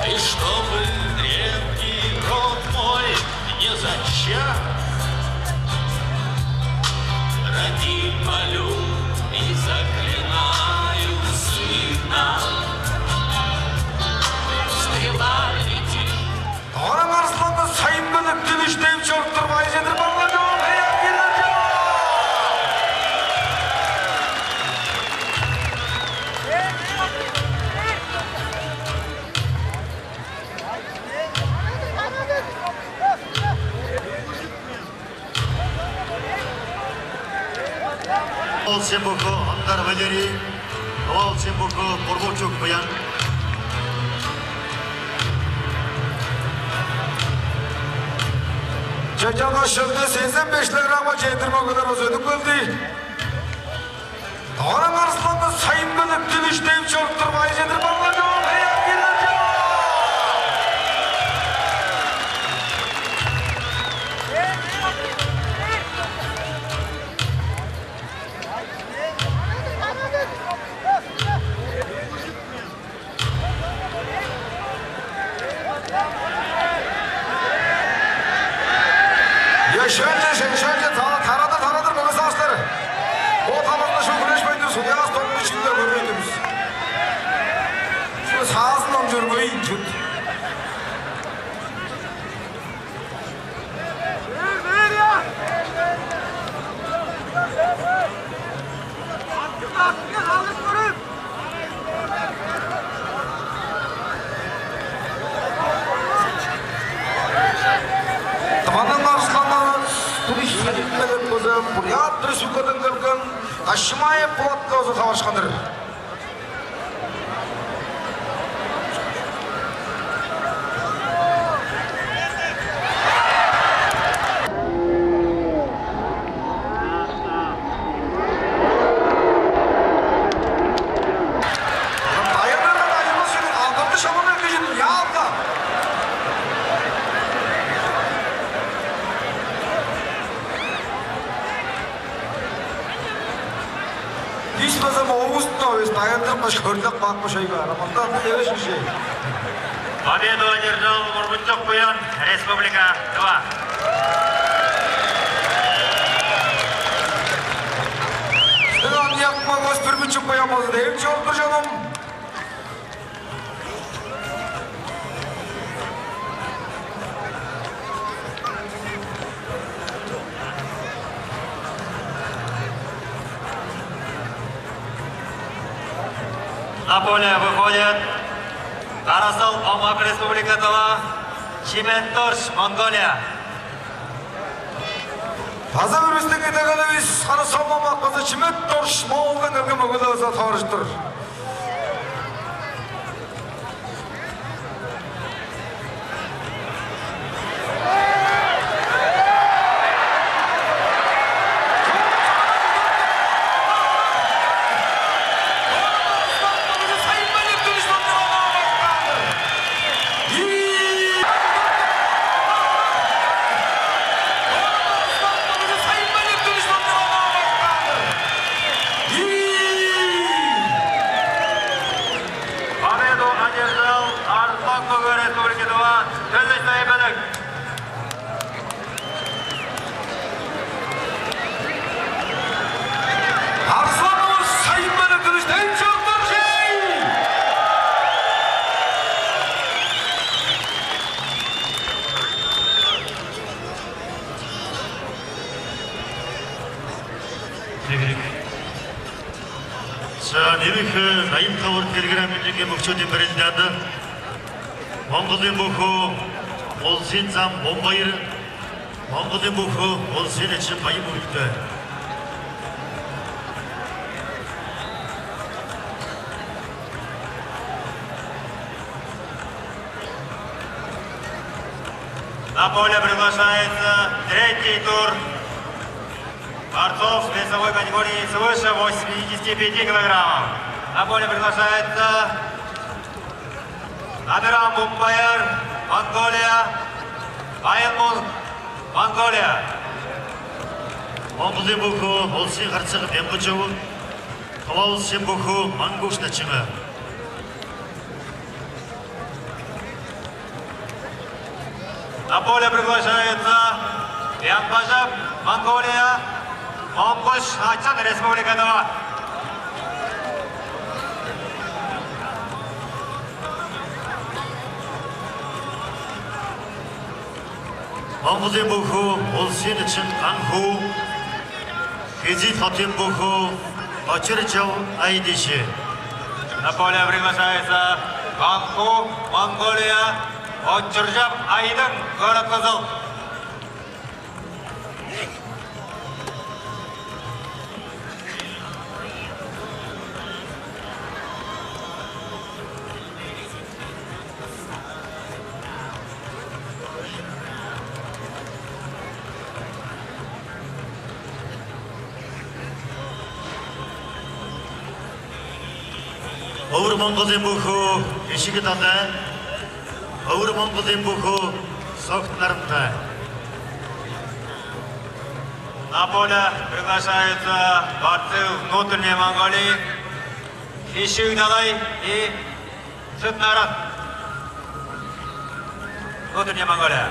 И чтобы древний род мой не зачах, роди, молю и заклинаю сына. Стрела летит. Оон арзылаңгы Сайын-Белек Түлүш деп чоруп тур, байжы-дыр, баңгы чоон, хей, ап кирлер чоон! Ол сен буку, Андар Валерий, ол сен буку, Бургучук Буян. Чечен ошулду сезен беш килограммга чедир мөгелер өзүнүп келди. Дораң арзыланды Сайын-Белек Түлүш деп чоруп тур, байжы-дыр, баңгы чоон, хей, ап кирлер чоон! Ешенче, шеншенче, тарадыр, тарадыр, мөге сааштар. Бо таварны шуут хүреш бейдир, судьягас томну чигле көрбейдивис. Шуут саазын омчурбайн чут. Тываның арзылаңы Түлүш Сайын-Белек болза, Бурят Республикадан келген Кашимаев Булатка озу таварышкан-дыр. Бис база моовусту эвес, дайындырып каш, хөрлеп каапкаш, ойга арамалда бу эвес кижи. Победу одержал Бургучук Буян, Республика Тыва. Сен аны якмаңыз, Бургучук Буян болза, деп чоруп тур, чонум. На поле выходит Карасал Омак, Республика Тыва, Чимет Дорж, Монголия. База бир бистиң идегеливис Карасал Омак база Чимет Дорж, Моолдан келген мөгелер база таварыштыр. Эвихи дайын тавыр килограмм мөңгүн букчу демберелдады. Моңгулдуң буху Олсин зам бомбайыр. Моңгулдуң буху Олсин эчим байым уйду. На поле приглашается третий тур борцов весовой категории свыше восьмидесяти пяти килограммов. На поле приглашается Амиран Бумбаяр, Монголия, Байын Мунг, Монголия. Моңгулдуң буху Олсин харцыгы Бембучеву, Ховаул Симбуху Мангуш начыма. На поле приглашается Янбажап, Монголия, Монгуш Ачан, Республика Тыва. Моңгулдуң буху Олсин эчим Кангху, Кезит Хотын буху Очуржап Айдышы. На поле приглашается Кангху, Монголия, Очуржап Айдың, город Кызыл. Овур Моңгулдуң буху Ишиги Дада, Овур Моңгулдуң буху Сохтнарымда. На поле приглашаются борцы внутренней Монголии, Ишиг Далай и Сотнарат. Внутренняя Монголия.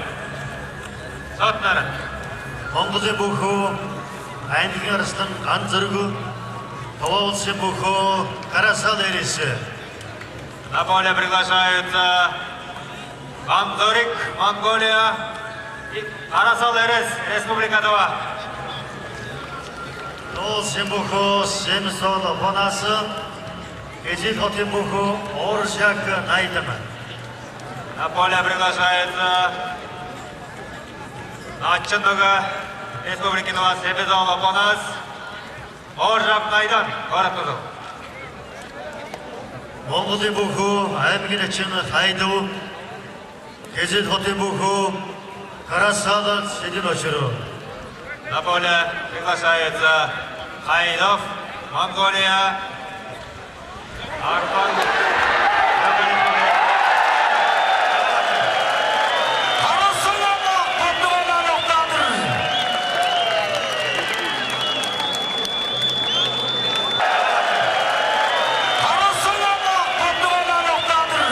Сотнарат. Моңгулдуң буху Айнги Арыстан Ганзыргу, Ховаул Симбуху Карасал Эриси. На поле приглашаются Ганзорик, Монголия, и Карасал Эрес, Республика Тыва. Ховаул Симбуху Семисол Бонасы. Кезит Хотын буху Ооржак Найдым. На поле приглашается Начын-Бага, Республика Тыва, Семизол Опанас, Ооржак Найдым, город Кызыл. Моңгулдуң буху Аймгин Эчин Хайдуу. Кезит Хотын буху Карасала Седин Очуру. На поле приглашается Хайдов, Монголия, Арбан. Карасала Омак, Португалиядан октадыр. Карасала Омак, Португалиядан октадыр.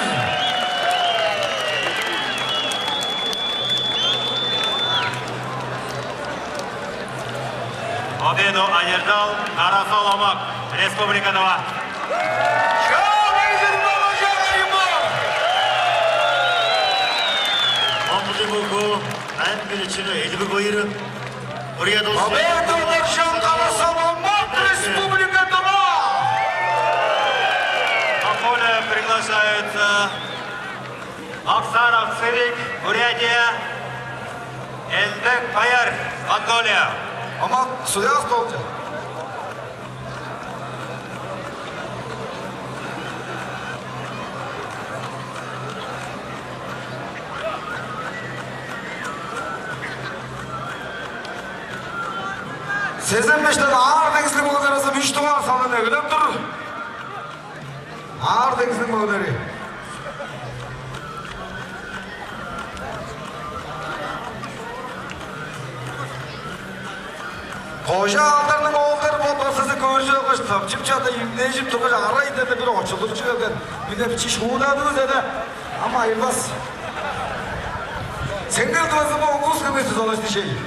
Победу одержал Карасал Омак, Республика Тыва. Моңгулдуң буху Аймгин Эчин Эдибиг Байыр. Победу одержал Карасал Омак, Республика Тыва. На поле приглашается Максаров Цирик, Бурятия, Элбек Паяр, Монголия. Омак, судья столча. Сезен бештен аар деңзилиг болган арасы үш дугаар салган эгелеп тур. Аар деңзилиг мөгелери. Кожа алдарның оолдары бо басызы көөр чогуш тапчып чада имнежип тургаш, арай деде бир очулдурчу келген. Бине бичи шуудадывыс эде. Ам айылбас. Сеңдер дывазы бо улус кеместиз олаш дишей.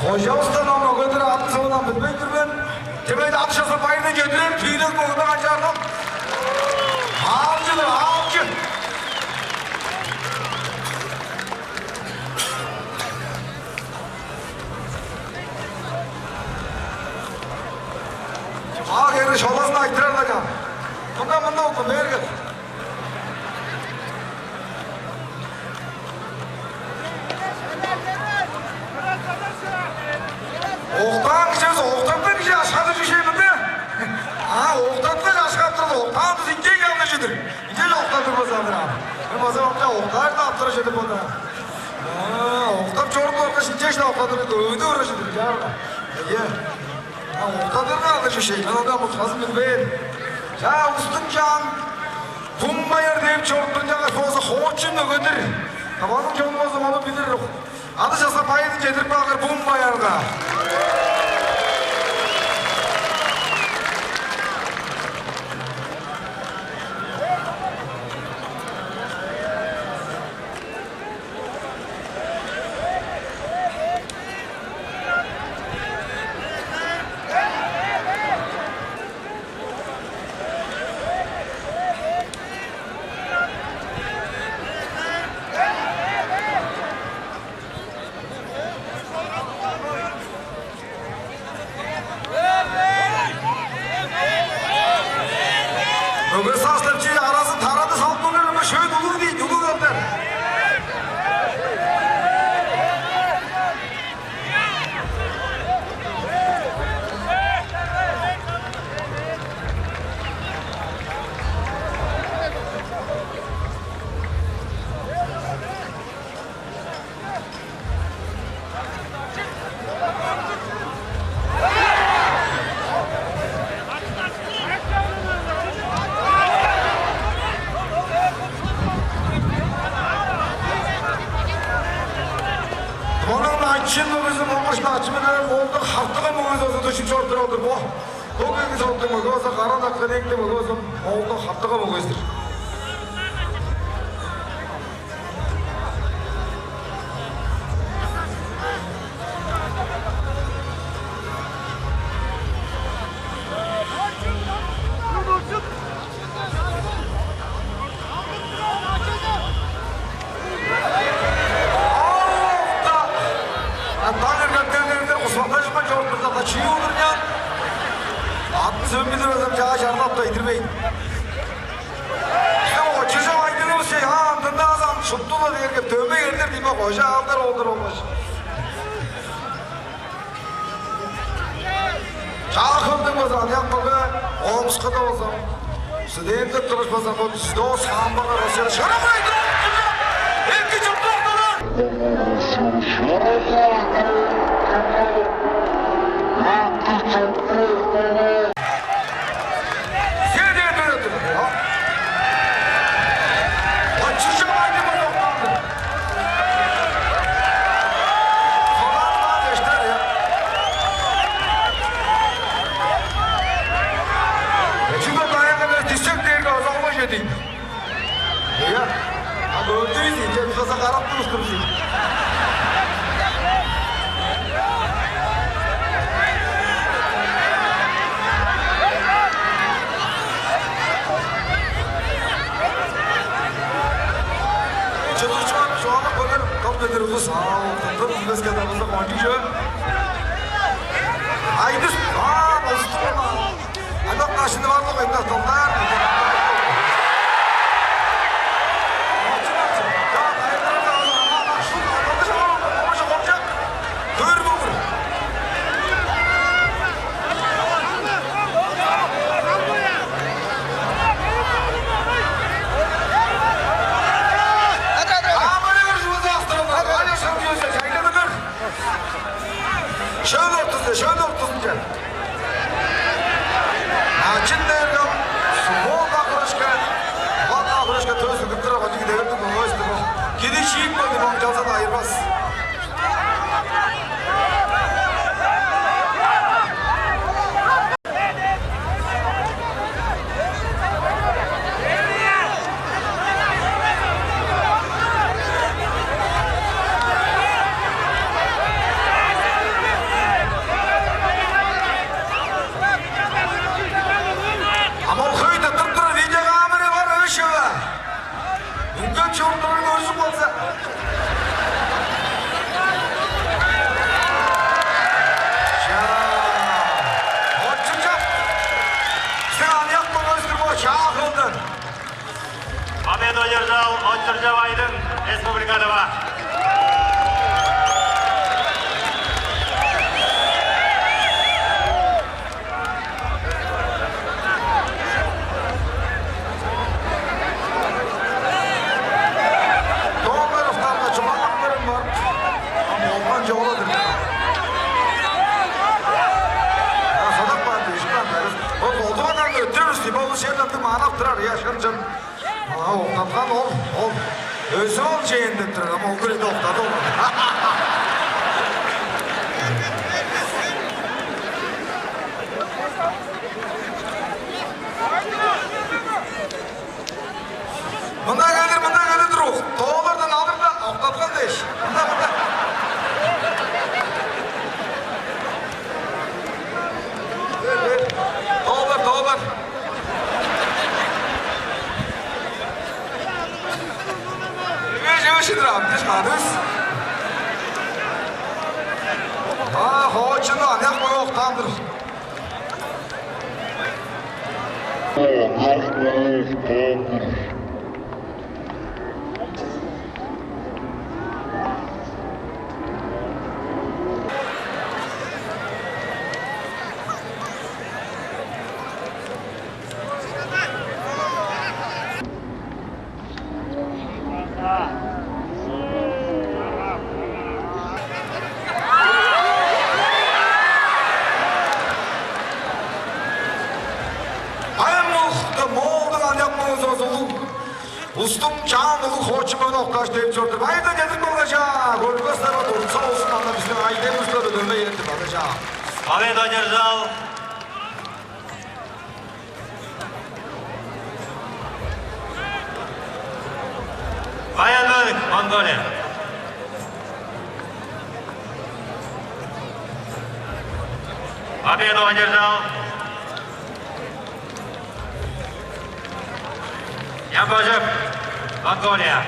Ожавыстан ам өгедир атын соондан билбейн тур мен. Чемейде ат шаса байырдан чедирер, түйрек болгунда канчаардан. Аалчыдыр, аалчы. Ак эри шолазын айтырар-ла чаан. Мында, мында болду, бээр кел. Октаан кижи, октатпайн кижи ашкадыр чүве мында. А, октаткаш ашкап турда, октаан дызы инчей алгы чүдүр. Инчей октадыр база алыр ам. Мен база октаар да аптыра чедип бода. А, октап чоруп баргаш, инчей октадыр, өвүдү ура чүдүр, чаарга. Ийе. А, октадыр алгы чүве, мен анда мутказын билбээн. Чаа, устун чаан, Бумбаяр деп чоруптун чагаш болза, хоочун өгедир. Таваның чону болза, ону билир. Аны часа байын чедирип каалар Бумбаярга. Мөге саастар чии аразын тарады салып көрер, ынча шөйт улуг дейт, улуг алдар. Моон ачын мөгүзү, моңгуш ачы-биле оолдуң хартыга мөгүзү болза дүшүп чоруп турар-дыр бо. Бо кегизи оттуң мөгү болза кара дакка дег деп, ол болза оолдуң хартыга мөгүзү-дүр. Даң эргелдеглеринде кусмактажып чорудупкан чүү болур ыйнаан? Атын сөмбүдүр азам чаа чарлап-даа идирбейн. Бистиң очужап айтырывыс чей, а, ындындаазам шупту-ла дээрге дөмей эрлер дийме кожа аалдар ол-дур болгаш. Чаа, Хемниң база аныяк мөге, Омскуда болза, студент деп турушпаса, бо Сидо Самбага Россияда шырап айтыр. Эки чуртту орталар. Сен дээрде тур. Очужап айтып октаанды. Содан эштер, я. Чүге даянгы дисек дээрге озалгаш эдейн. Ийе. А көрдүңүз, инче база карап туруптур бис. Чыдырчылар чугаалап көрер, топ бедер улус, а, тыптыр билбеске-даа болза, кончуг чүве. Айдыс, а, болзуттур, а. Ана кашыны барлык ойнап тылдар. Шөл ортузунче, шөл ортузунче. Начын дээрге ол сумо кахырышка, кула кахырышка төс үгүп турар, кончуг идегелдиг мөгевис-тир бо. Киди шиип келди, моң чалза-даа айырбас. Дойдержал Очуржап Айдың, Республика Тыва. Доңгуровтарга чугаалаптарым бар. Ам болган чола-дыр. А, садак бар дээш, бар. Ол болду, анан өттүрүрүс, тип, ол шерден маанап турар, я, шын-шын. А, октаткан ол, ол. Өзү ол чээн деп турар, ам ол күрүнде октады ол. Мында келир, мында келир, турук. Тоолардан алыр да, октаткан дээш. Мында, мында. Бер, бер. Тоолар, тоолар. Эвеш, эвеш, идир ам, диш кадыс. А, хоочуну аныяк боюп октаан-дыр. Аян болукта, Моолдуң аныяк болзувус улуг, улустуң чаан улуг хоочун мөне октааш деп чор-дур. Байырдан чедирип болгай, чаа, көрүп каастарга туртса болзун, анда бистиң Айдемир улустар дөмей эртип алгай, чаа. Победу одержал Баян-Бөлүк, Монголия. Победу одержал Ямбажып, Монголия.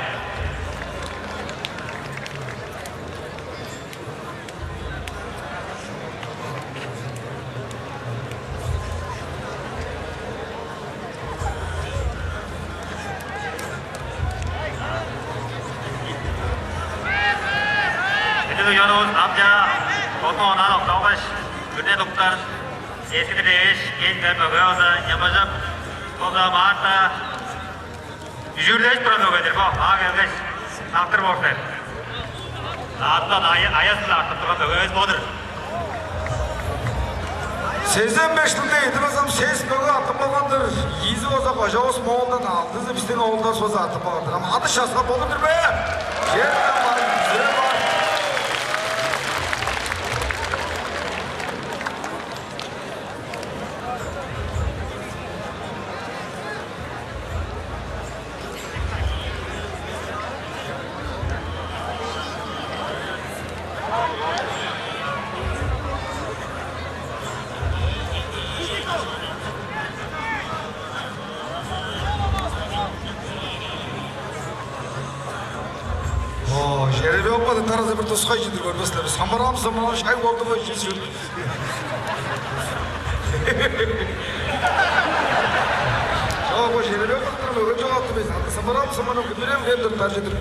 Бүгүнү чонувус ам чаа бодун онаан окталгаш, күрүне дуктар, сескинип эвеш, кел бер мөге база Ямбажып, база Марта. Үжүүрлежип турар мөге-дир бо, маа келгеш, сактыр боор силер. Аъттан ая-, аяс-биле артып турган мөге эвес бо-дур. Сезен беш чылда эдип алзам, сес мөге артып калган-дыр. Ийизи болза кожавыс Моолдан, алдызы бистиң оолдарывыс болза артып калган-дыр. Ам адыш часкап болур-дур бе? Чер бар, чер бар. О, жеребёвкада таразы бир тускай чедир көрбес-ле. Самбырам, самбырам, шай болду бо, чүс чүр. Чок, бо жеребёвкада мөге чок атты бис. Самбырам, самбырам, күдүрем кем-дир, тар чедир.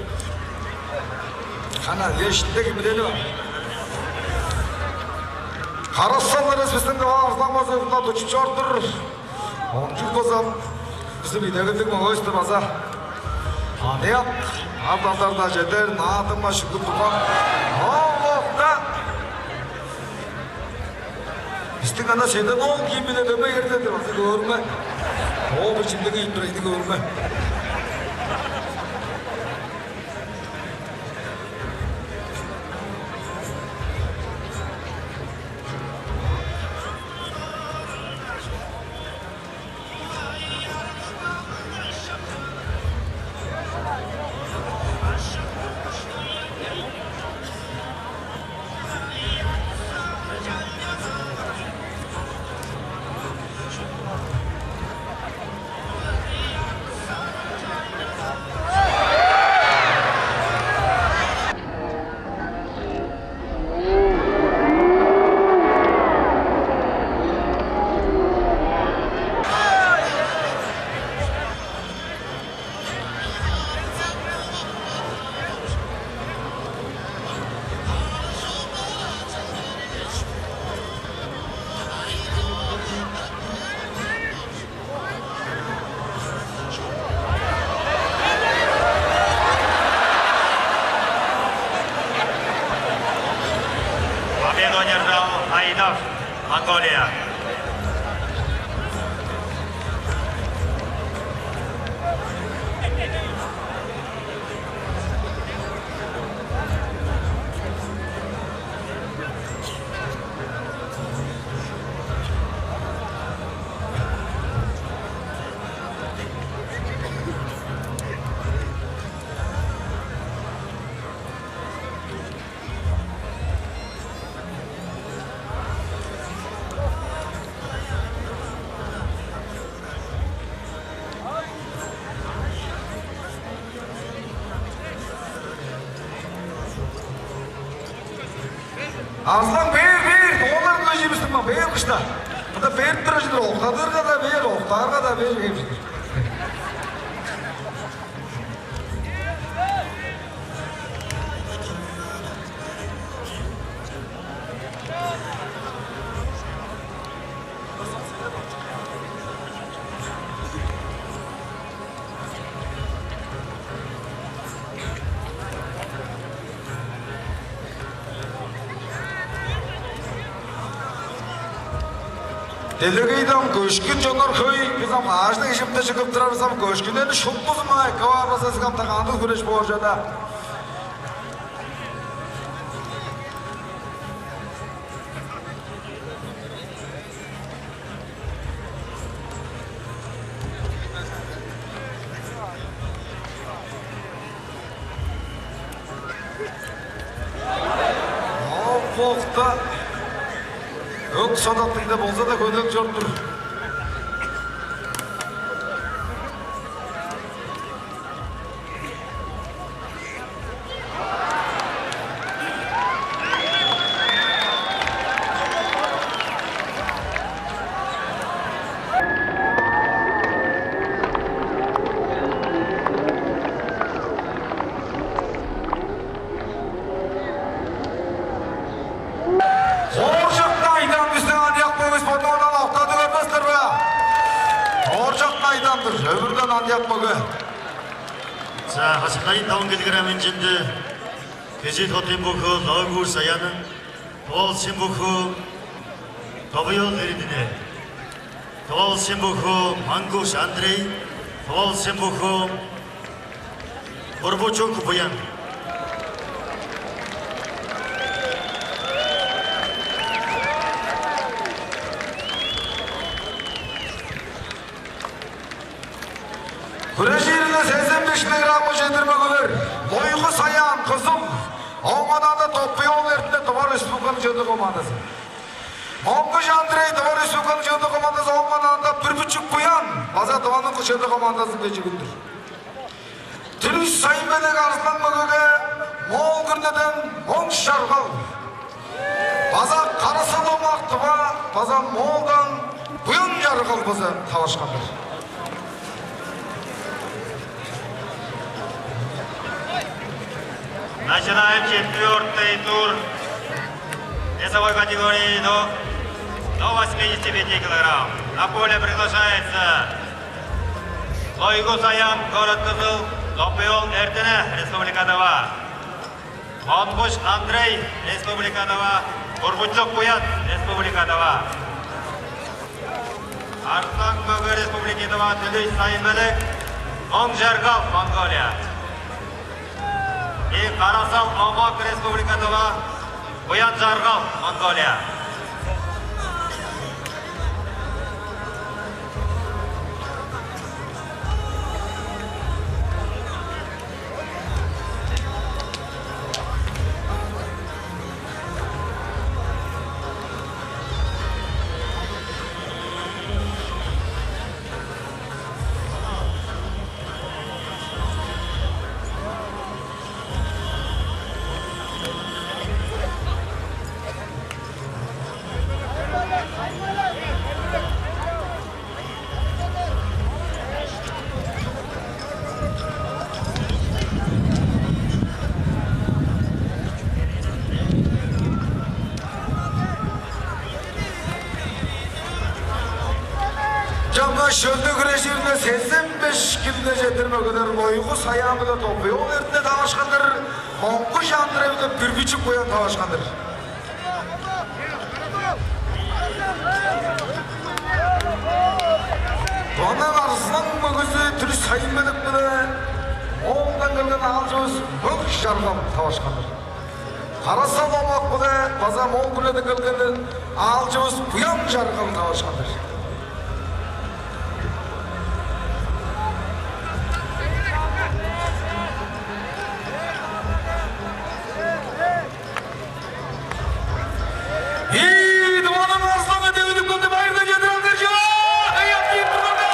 Хана, эшитте кимирени бар. Харасалар эс бистиң дываавыздан база ырла тучуп чор-дур. Ончуг база бистиң идегелдиг мөгевисти база аныяк, ар-дагдарда чедер, наадымга шүглүп турган. Ол окта бистиң ана Седен-оол киимине дөмей эрде деп азы көөрүңме? Оо, бир чимдеге ийип турайды, көөрүңме? Монголия. Арзылаң, бээр, бээр, оолдар, мынча чимистиң баар, бээр кышта. Мында берип турар чыдыр, октадырга-даа бээр, октаарга-даа бээр, кээп чыдыр. Делегейде ам көшкүн чоннар хөй, бис ам аажы-даа кижи мында чыгып турар бис ам, көшкүннерни шуптузун май кываар база сигам, так андыг хүреш боор чүве-даа. Ол бокта өң содаттыг-даа болза-даа, көдек чоруп тур. Ооржак Найдан, бистиң аныяк мөгевис, бодунуң ону октадып көрбес-тир бе? Ооржак Найдан-дыр, өвүрден аныяк мөге. За, хачыгайын таван килограмм ынчынды. Кижи тотуйн буху Логуш Саяның, тывалыс чим буху Тобуй-оол Эрдине, тывалыс чим буху Мангуш Андрей, тывалыс чим буху Бурбучук Буян. Хүрежирине сезен беш килограммга чедир мөгелер: Лойгу Саян, Кызыл, оон-даа анда Топпуй-оол Эртине, Тыва Республиканың чыыдыы командазы. Монгуш Андрей, Тыва Республиканың чыыдыы командазы, оон-даа анда Бүрбүчүк Буян, база Тываның чыыдыы командазының кежигүн-дүр. Түлүш Сайын-Белек, Арзылаң мөгеге Моол күрүнеден Моңгуш Чаргал. База Кара-Сал Омак, Тыва, база Моолдан Буян Чаргал база таварышкан-дыр. Начинаем четвёртый тур весовой категории до, до восьмидесяти пяти килограмм. На поле приглашается Лойгу Саян, город Кызыл, Топпуй-оол Эртине, Республика Тыва. Монгуш Андрей, Республика Тыва, Бурбучук Буян, Республика Тыва. Арзылаң мөге Республика Тыва, Түлүш Сайын-Белек, Моңгуш Чаргал, Монголия. И Кара-Сал Омак, Республика Тыва, Буян Чаргал, Монголия. Чаңгыс шөлдү хүрежирине сезен беш килге чедир мөгелер Лойгу Саян-биле Топпуй-оол Эртине таварышкан-дыр, Монгуш Андрей-биле Бүрбүчүк Буян таварышкан-дыр. Ынак Арзылаң мөгези Түрүш Сайын-Белек-биле Моолдан келген аалчывыс Мөңгүш Чаргал таварышкан-дыр. Кара-Сал Омак-биле база Моол күрелден келген аалчывыс Буян Чаргал таварышкан-дыр. Ийи, Тываның Арзылаңы девидип келди, байырдан чедирип алыңар, чаа! Аяк киип турганда!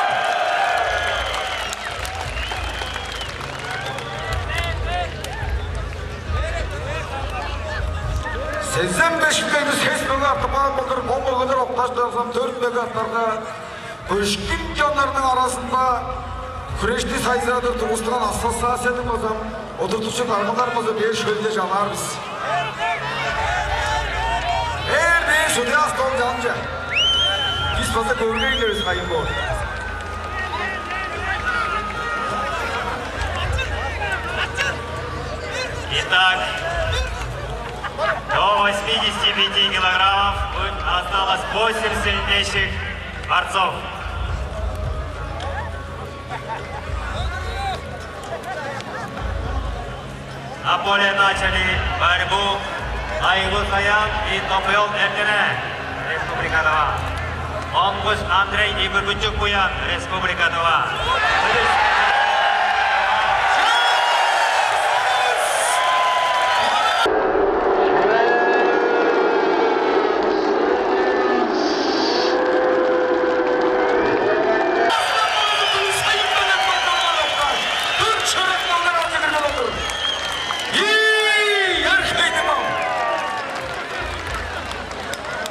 Сезен беш мөге, сес мөге артып каан болдур, бо мөгелер окташтырзам, дөрт мөге артарга, көшкүн чоннарның аразында хүрешти сайзырадыр тургустурган ассоциацияның база удуртукчу даргалар база бээр шөлде чалаар бис. Эр бээр шөлде ас тоон чалынча. Бис база көргейн-дир бис, кайын боор. Итак, до восьмидесяти пяти килограммов осталось восемь сильнейших борцов. На поле начали борьбу Айгу Саян и Топуел Эртене, Республика Тыва. Монгуш Андрей и Бүргүчүк Буян, Республика Тыва.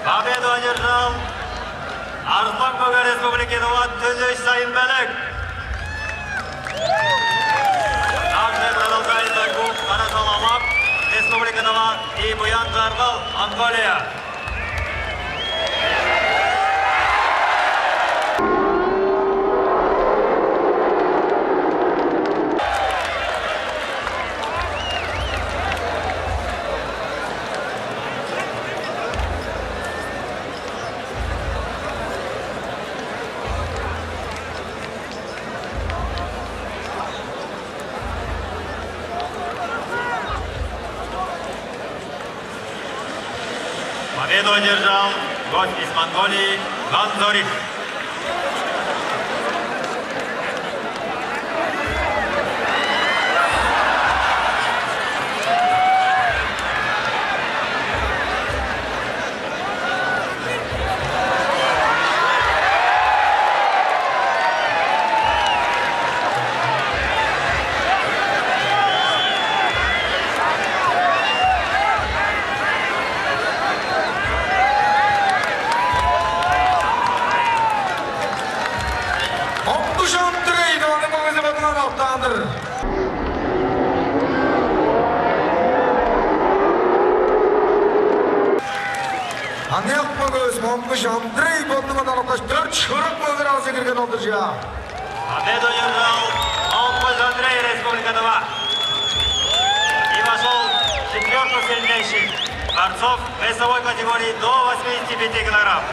Победу одержал Арзылаң мөге Республики Тыва Түлүш Сайын-Белек. Также продолжает борьбу Кара-Сал Омак, Республика Тыва, и Буян Чаргал, Монголия. Победу одержал гость из Монголии Ганзорих. Монгуш Андрей, Тываның мөгези, бодундан октаан-дыр. Аныяк мөгевис Монгуш Андрей бодунуң октааш, дөрт шыырак мөгелер аразынче кирген ол-дур, чаа. Победу одержал Монгуш Андрей, Республика Тыва. И вошёл в четвёрку сильнейших борцов весовой категории до восьмидесяти пяти килограмм.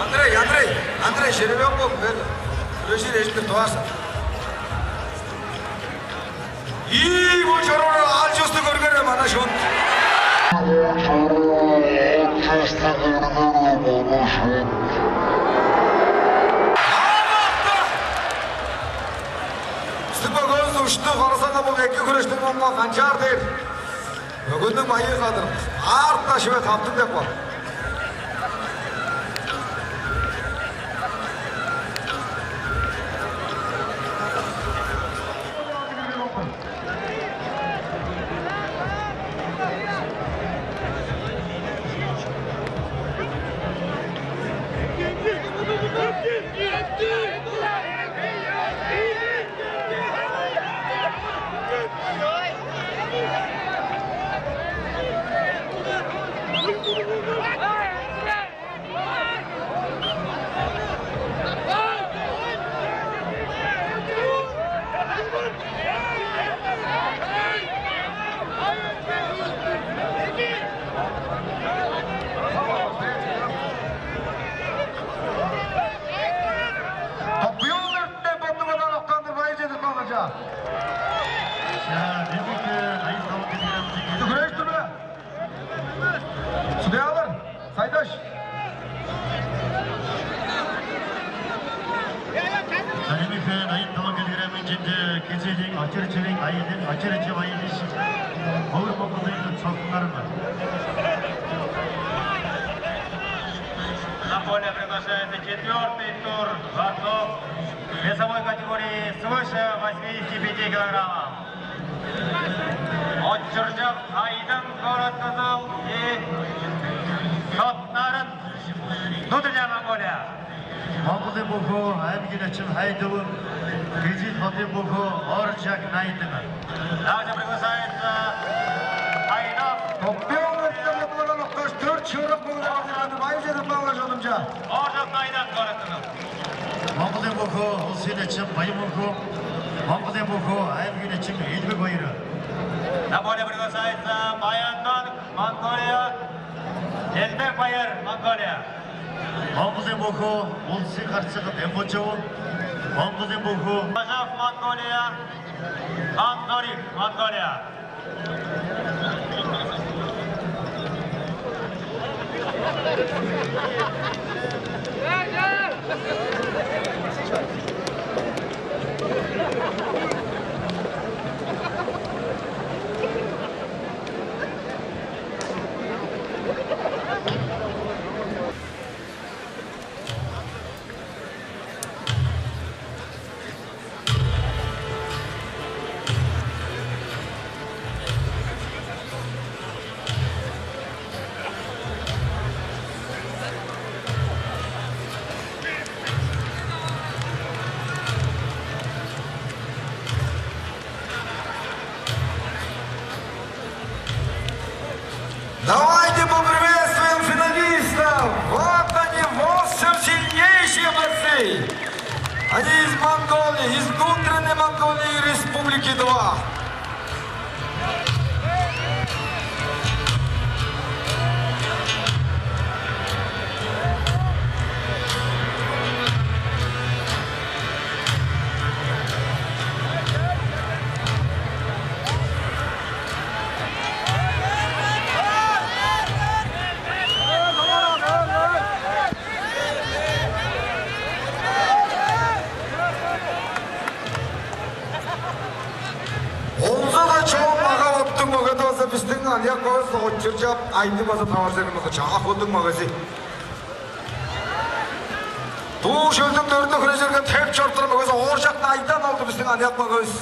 Андрей, Андрей, Андрей, жеребёк бол, бер. Күрежир эжиндир тугаарсың. Ийи, бо чоруур аалчывысты көргер, мана шуут. Бистиң бөгөөвүс ушту, Кара-Сал Омак, бо эки хүрештиң оңма канчаар дээр? Бөгүннүң майыы кадыр, аарта шиве таптыг деп кал. Чаа, бирги айын тавып келген. Хүрээш турба. Судьялар, Сайдаш. Чаа, бирги айын тавып келген, чемде кезээлиң ачыр-чивиң айылын, ачыр-чив айылыш. Олар бокулдайын чокуларма. На поле приглашается четвёртый тур, Жартов. Весовой категории свыше восьмидесяти пяти килограммов. Очуржап, Айдың, город Кызыл и Сотнарын, Внутренняя Монголия. Монгол-Бургу, Аймгин Эчим Хайдывым, Кызыл-Хот-Бургу, Ооржак Найдыңар. Также приглашается Айнов. Топпен өттүрүп турган окташ төрт шырык бүгүн Айжедип алган жолунча. Ооржак Найдан, город Кызыл. Монгол-Бургу, Улсин Эчим Байым-Бургу, Монгол-Бургу, Аймгин Эчим Элбек Байыры. На поле приглашается Баяндан, Монголия, Элбек Байыр, Монголия. Монгол-Бургу, Улсин Харчыгы Дембочеву, Монгол-Бургу. Бажав, Монголия, Ханзорик, Монголия. Давайте поприветствуем финалистов! Вот они, восемь сильнейшие борцы! Они из Монголии, из внутренней Монголии Республики Тыва. Олза-даа чоон мага-боттуң мөгеде болза, бистиң аныяк бавыс Очуржап Айдың база таваржы берген болза, чаа, Ак-Хөлдүң магазы. Дуу шөлдүң дөрүнде хүрежерге теп чоруп турар мөгези Ооржак Найдан олду, бистиң аныяк мөгевис.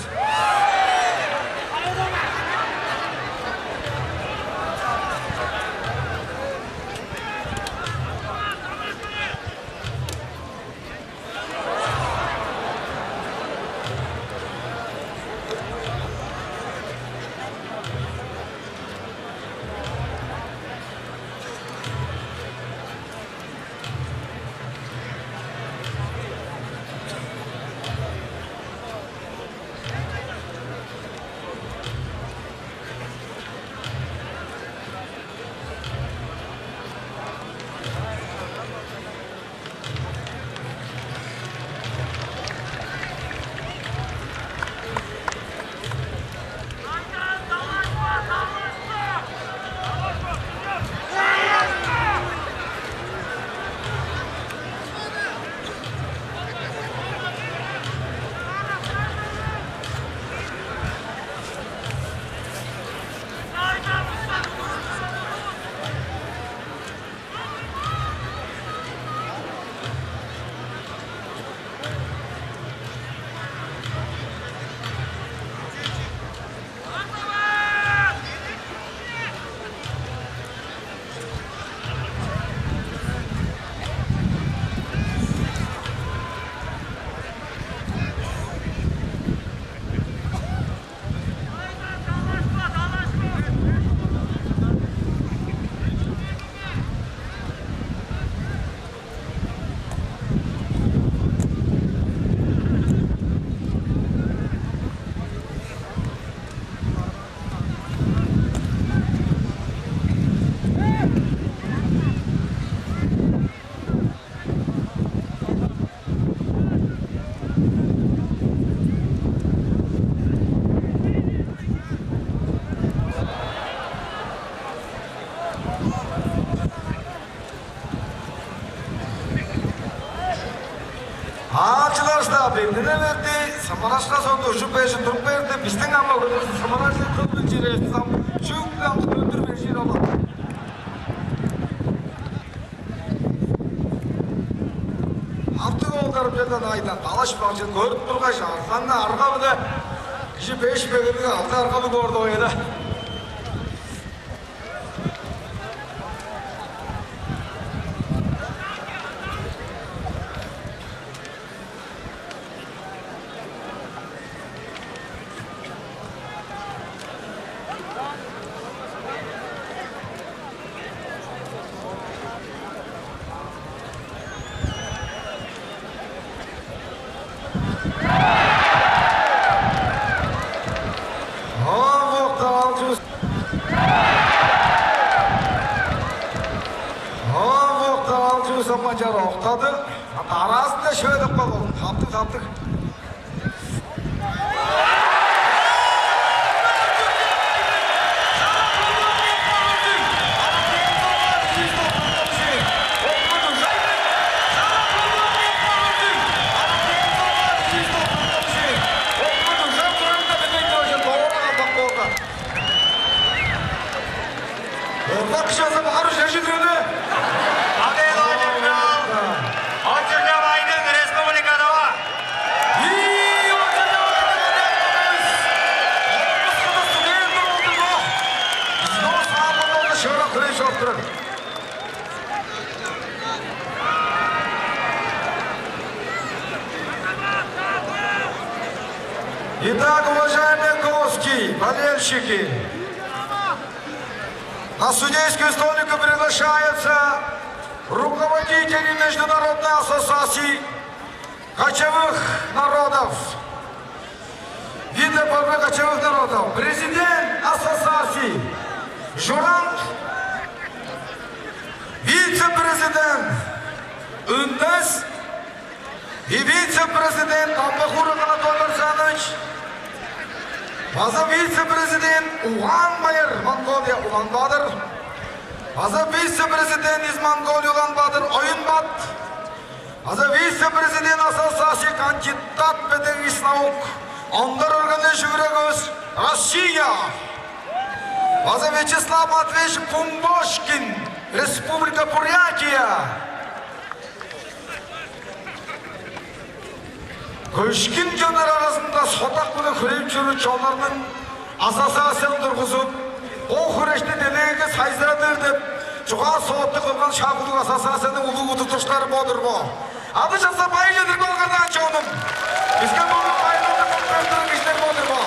Диле берди, самарашка соонда ужуп бээш туруп берди. Бистиң амал самарашка кыл билчир эвес ам, чүгле ам өндүр бежир алат. Артык олгарып берген айдан талаш баңчын көрүп тургаш, арзанны арга-биле кижи беш бегелиг алды арга-биле көрдү ойда. Оон октаалчывыс амма чар октады. Дараазында шөөлеп калган. Таптыг, таптыг. Орбак кижи алза, баар уже чедирели. Победа одержал Очуржап Айдың, Республика Тыва. Ии, Очуржап Айдың, Орбакты студент болду бо. Бизде о саамында да шыырак хүреш чоруп турар. Итак, уважаемые гости, болельщики, на судейскую столику приглашаются руководители Международной ассоциации кочевых народов, вида борьбы кочевых народов, президент ассоциации Журант, вице-президент Үндес и вице-президент Амбахуров Анатолий Александрович, база вице-президент Угаан-Байыр, Монголия, Улан-Баатыр, база вице-президент из Монголии, Улан-Баатыр, Оюн-Бат, база вице-президент ассоциации, кандидат педагогических наук Ондар Өргеневич Үгрегөс, Россия, база Вячеслав Матвеевич Пумбошкин, Республика Бурятия. Көшкүн чоннар аразында содак-биле хүрежип чоруур чоннарның ассоциациясын тургузуп, ол хүрешти делегейге сайзырадыр деп, чугаа-соотту кылган шак улуг ассоциацияның улуг удуртукчулары бо-дур бо. Ады чалза, байырлыг болган чонум. Биске бо байырлалды кылып берип турар кижилер бо-дур бо.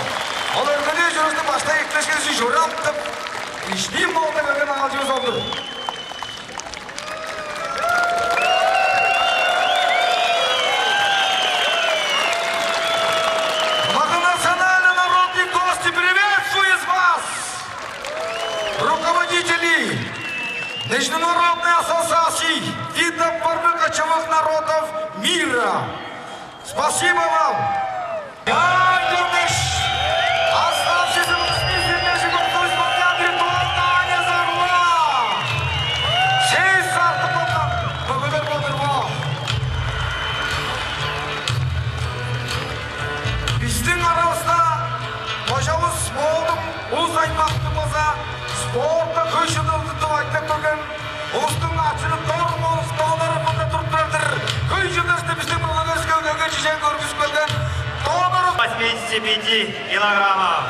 Ол өргелээ чуружду баштай эктешкеш, чураптып, иштиин болда келген аалчывыс ол-дур. Многонациональные народные гости, приветствую вас! Руководители Международной ассоциации видов борьбы кочевых народов мира. Спасибо вам! Ай, көрдүш! Астан сизин устун сирнежи көрдүш, маңнан ритуалдаан язарла! Сес сартып болдан, бүгүдер болдур бо. Бистиң аравыста кожавыс Моолдуң улус аймактың база спортта хөй чылдыр тудуп айтып келген улустуң ачызы Дор Моңгуш Доноровка туруп турар-дыр. Хөй чылдыр бистиң мөгелеривиске өгеге чижээ көргүзүп келген Доноров. Восьмидесяти пяти килограммов.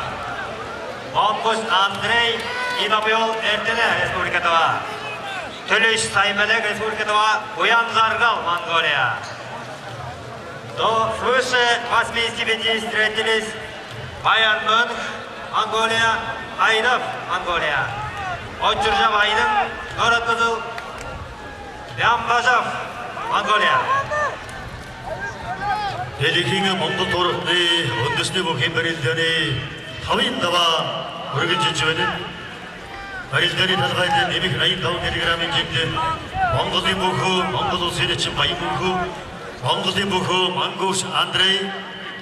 Монгуш Андрей и Добёл Эртене, Республика Тыва. Төлеш Саймелек, Республика Тыва, Буян Жаргал, Монголия. До свыше восьмидесяти пяти встретились Байерн Мюнхен, Монголия, Айдов, Монголия. Очуржап Айдың, Город Кызыл, Бямбажов, Монголия. Делегейниң Монгол турукту, үндүстү бо хемберилдени тавыйындава үргүлчү чүвени. Барилдери талгайда немих айын тавын килограмм инчекти. Монгол Имбуху, Монгол Усеречи Баймуху, Монгол Имбуху, Мангуш Андрей,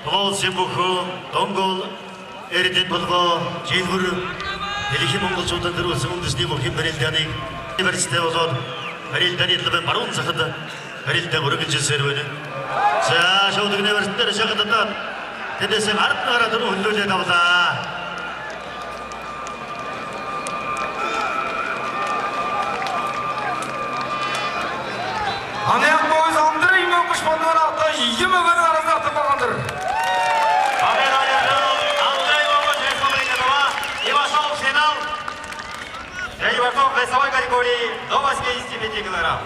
Тывол Симбуху, Донгол Эрден Булго, Чейдур, Делихи Монгол чуудан кырывысы мундус Имбухин барилданы. Баристе озон, барилданы итлебен баруун сахыда, барилде буру килчи сервени. Чаа, шоудуг университеттер шагыдатан тедесең арт ара туруп хүндүлче тавда. Аныяк боюс Андрей Мөңгүш Бондуган акта ийи мөгениң аразын артып калган-дыр. Победа одержал Андрей Мөңгүш, Республика Тыва, и вошел в финал среди борцов весовой категории до восьмидесяти пяти килограмм.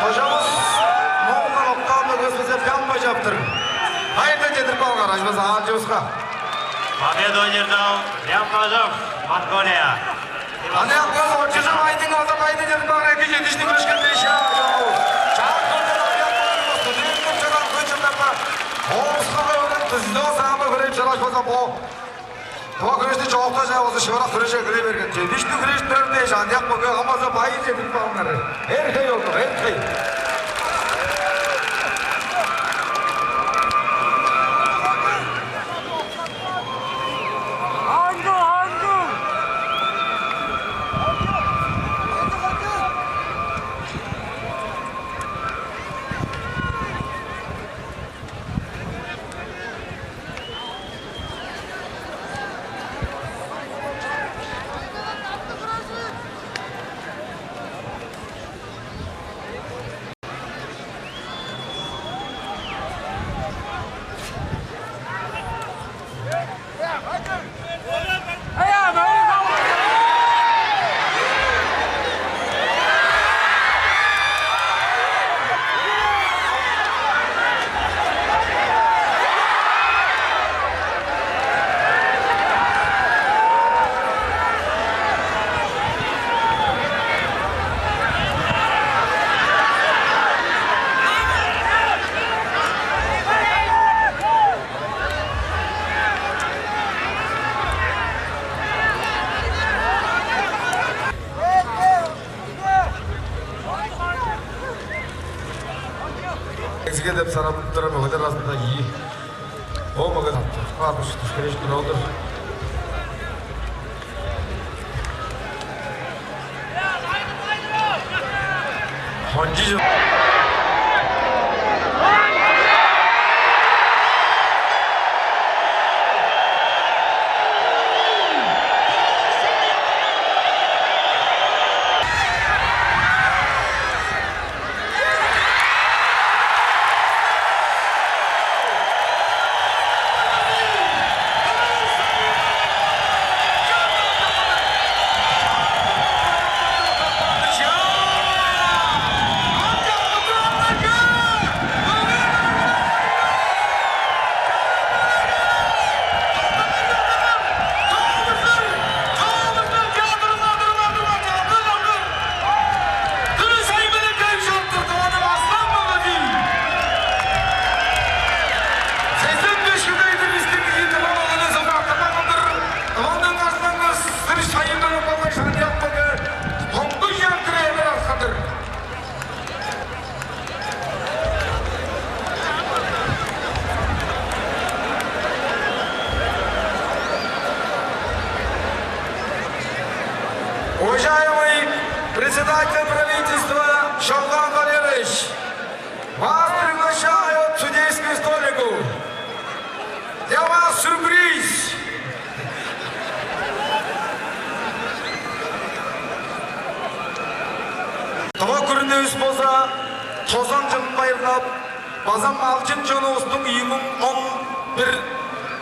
Кожавыс Моңгул Октан Мөңгүш база пян бажаптыр. Хайырдан чедирип алгар, ажыбас аалчывыска. Победу одержал Лям Кожов, Монголия. Аныяк боюс Очужур Айдың база хайырдан чедирип алгар, эки чедиштиг хүрешкен дээш, чаа, чогул. Чаак көрген аныяк боюс студент деп чораан хөй чылдарда Омскага өрүн тузда саамы хүреп чорааш база бо. Бо хүрешти чоокта чаа болза шыырак хүрежип эгелей берген. Чедиштиг хүреш турар дээш, аныяк мөге ам база байыр чедирип кааннар. Эрхей олдур, эрхей. Эксиге деп санап турар мөгелер аразында ийи. Ол мөге тапты. Каапыш дүшкереш тура олур. Хончи чо- Уважаемый председатель правительства Шолган Валерий Вас приглашаю к судейскому столику. Для вас сюрприз. Тыва күрүневис болза тозан чылын байырлап, база малчын чонувустуң ийи муң он бир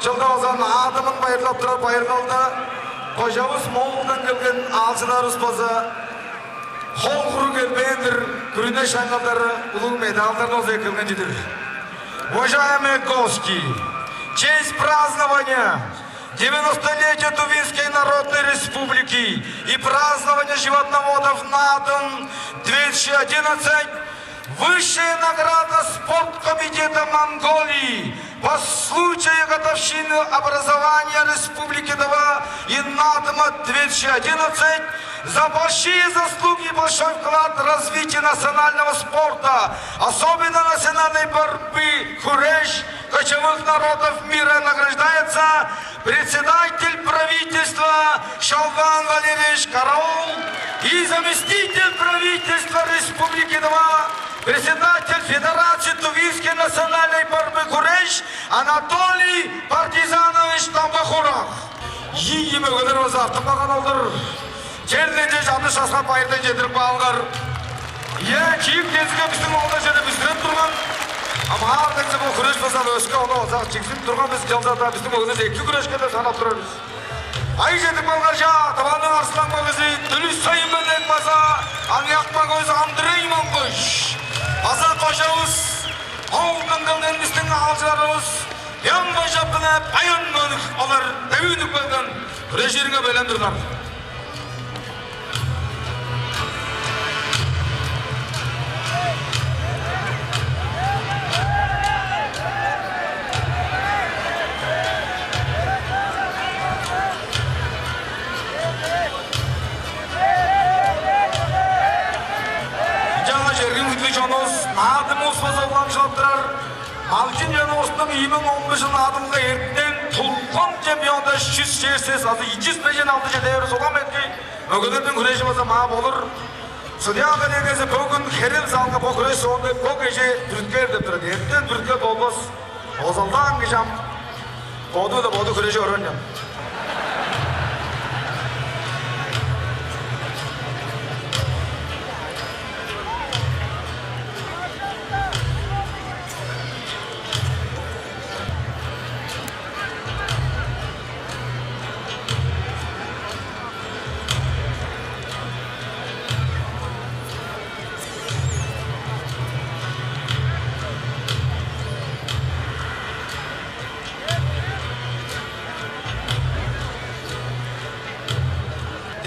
чылда база наадымын байырлап турар байырлалда кожавыс Моолдан келген аалчыларывыс база хол-хуруг келбээн-дир, күрүне шаңналдары, улуг медальдары болза эккелген чүве-дир. Уважаемые гости, в честь празднования девяностолетия Тувинской Народной Республики и празднования животноводов «Наадым две тысячи одиннадцать» высшая награда спорткомитета Монголии по случаю годовщины образования Республики Тыва и «Наадыма две тысячи одиннадцать» за большие заслуги и большой вклад в развитие национального спорта, особенно национальной борьбы куреш кочевых народов мира, награждается председатель правительства Шолбан Валерьевич Караул и заместитель правительства Республики Тыва, председатель Федерации тувинской национальной борьбы куреш Анатолий Партизанович Тамбахурах. Ийи мөгелер база артып калган ол-дур. Черле-даа чанды шаскап, байырдан чедирип каалыңар. Ийе, чиик кезиге бистиң оолдар чеде бүзүреп турган. А маар дегзе бо хүреш база өске, ону база чигзип турган бис, чалза-даа бистиң мөгелер эки хүрешкен деп санап турар бис. Ай, чедип калган чаа, Тываның арзылаң мөгези, дүлүс сайын белек база аныяк мөгевис Андрей Монгуш. База кожавыс Моолдан келген бистиң аалчыларывыс Ян Бажапкын, Баян Мөнүк олар девип үнүп келген, хүрежириңер белен турлар. Ынчангаш эргим хүндүлүг чонувус, наадымывыс база уламчылап турар. Малчын чонувустуң ийи муң он беш чыл наадымынга эрткен тулган чемпионда чүс чээрби сес азы ийи чүс бежен алды чеде бээр улам эки мөгелерниң хүрежи база маа болур. Судья коллегиязы бөгүн херел залга бо хүреш соонда бо кежээ бүрүткээр деп турар. Эртен бүрүткел болбас. Озалдаан кижи ам боду-ла боду хүрежип орар-дыр.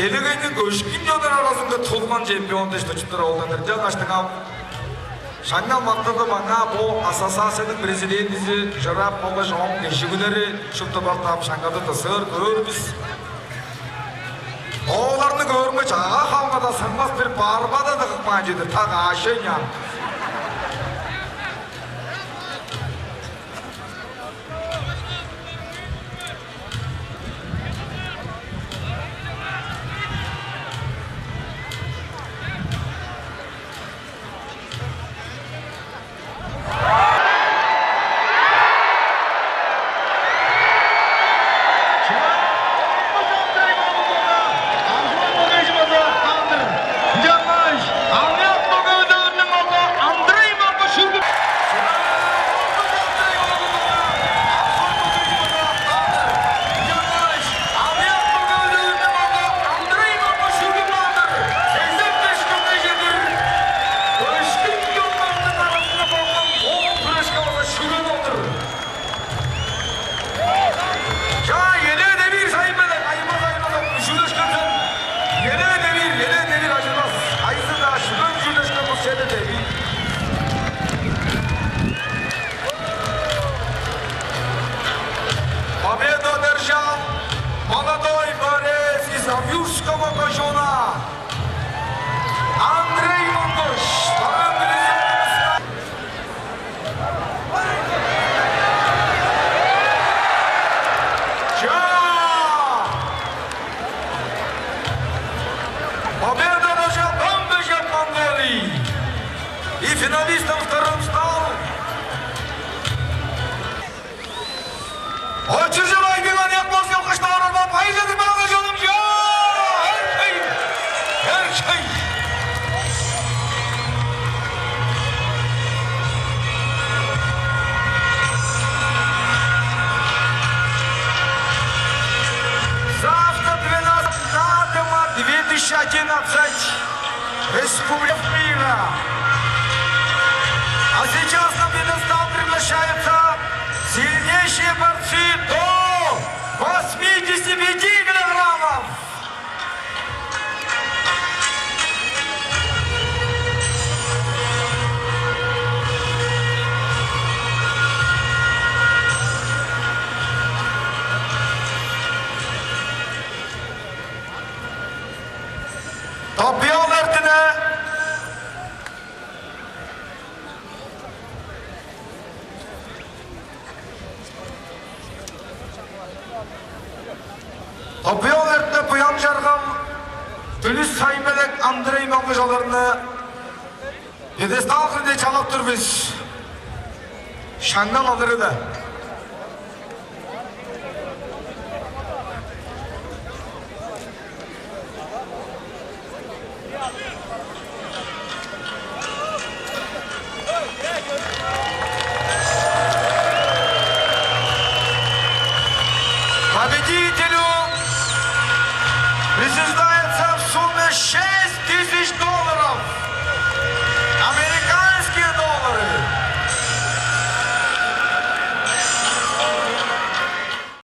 Делегейниң көшкүн чоннар аразынга тулган чемпион дээш тыпчыптар ол-дур. Ынчангаштың ам шаңнал-макталды маңаа бо ассоциацияның президентизи Жырап болгаш ооң кежигүлери шупту бар, ам шаңналды тырттыр көөр бис. Оларны көөрүмге, чаа халгада сыңмас бир барбада дыгып каан чүве-дир, так ощущение. Чаа, элээн-даа бир сайын белек, айырбас, айырбас, айырбас, үжүрлешкен сен. Элээн-даа бир, элээн-даа бир ажырбас. Кайызы-даа шүлүк үжүрлешкен болза, чеде девиир. Победу одержал молодой борец из Авъюртского кожууна. Андрей Монгуш, Тываның президентивис. Чаа! Победу одержал Дон Бежек Монголии. И в Очуржап айдыңар, якмас ёккуштаар орба пайжадыр баалар чонум, чо! Эрхей! Эрхей! Завтра двенадцатого мая две тысячи одиннадцать. Республика мира. А сейчас на пьедестал приглашаются сильнейшие борцы до восьмидесяти пяти килограммов. Топиол эртине. Топиол эртине Буян Чаргал, Түлүс Сайын-Белек, Андрей Монгуш оларны пьедестал кырында чалап тур бис. Шаңнал алыры-даа. Победителю присуждается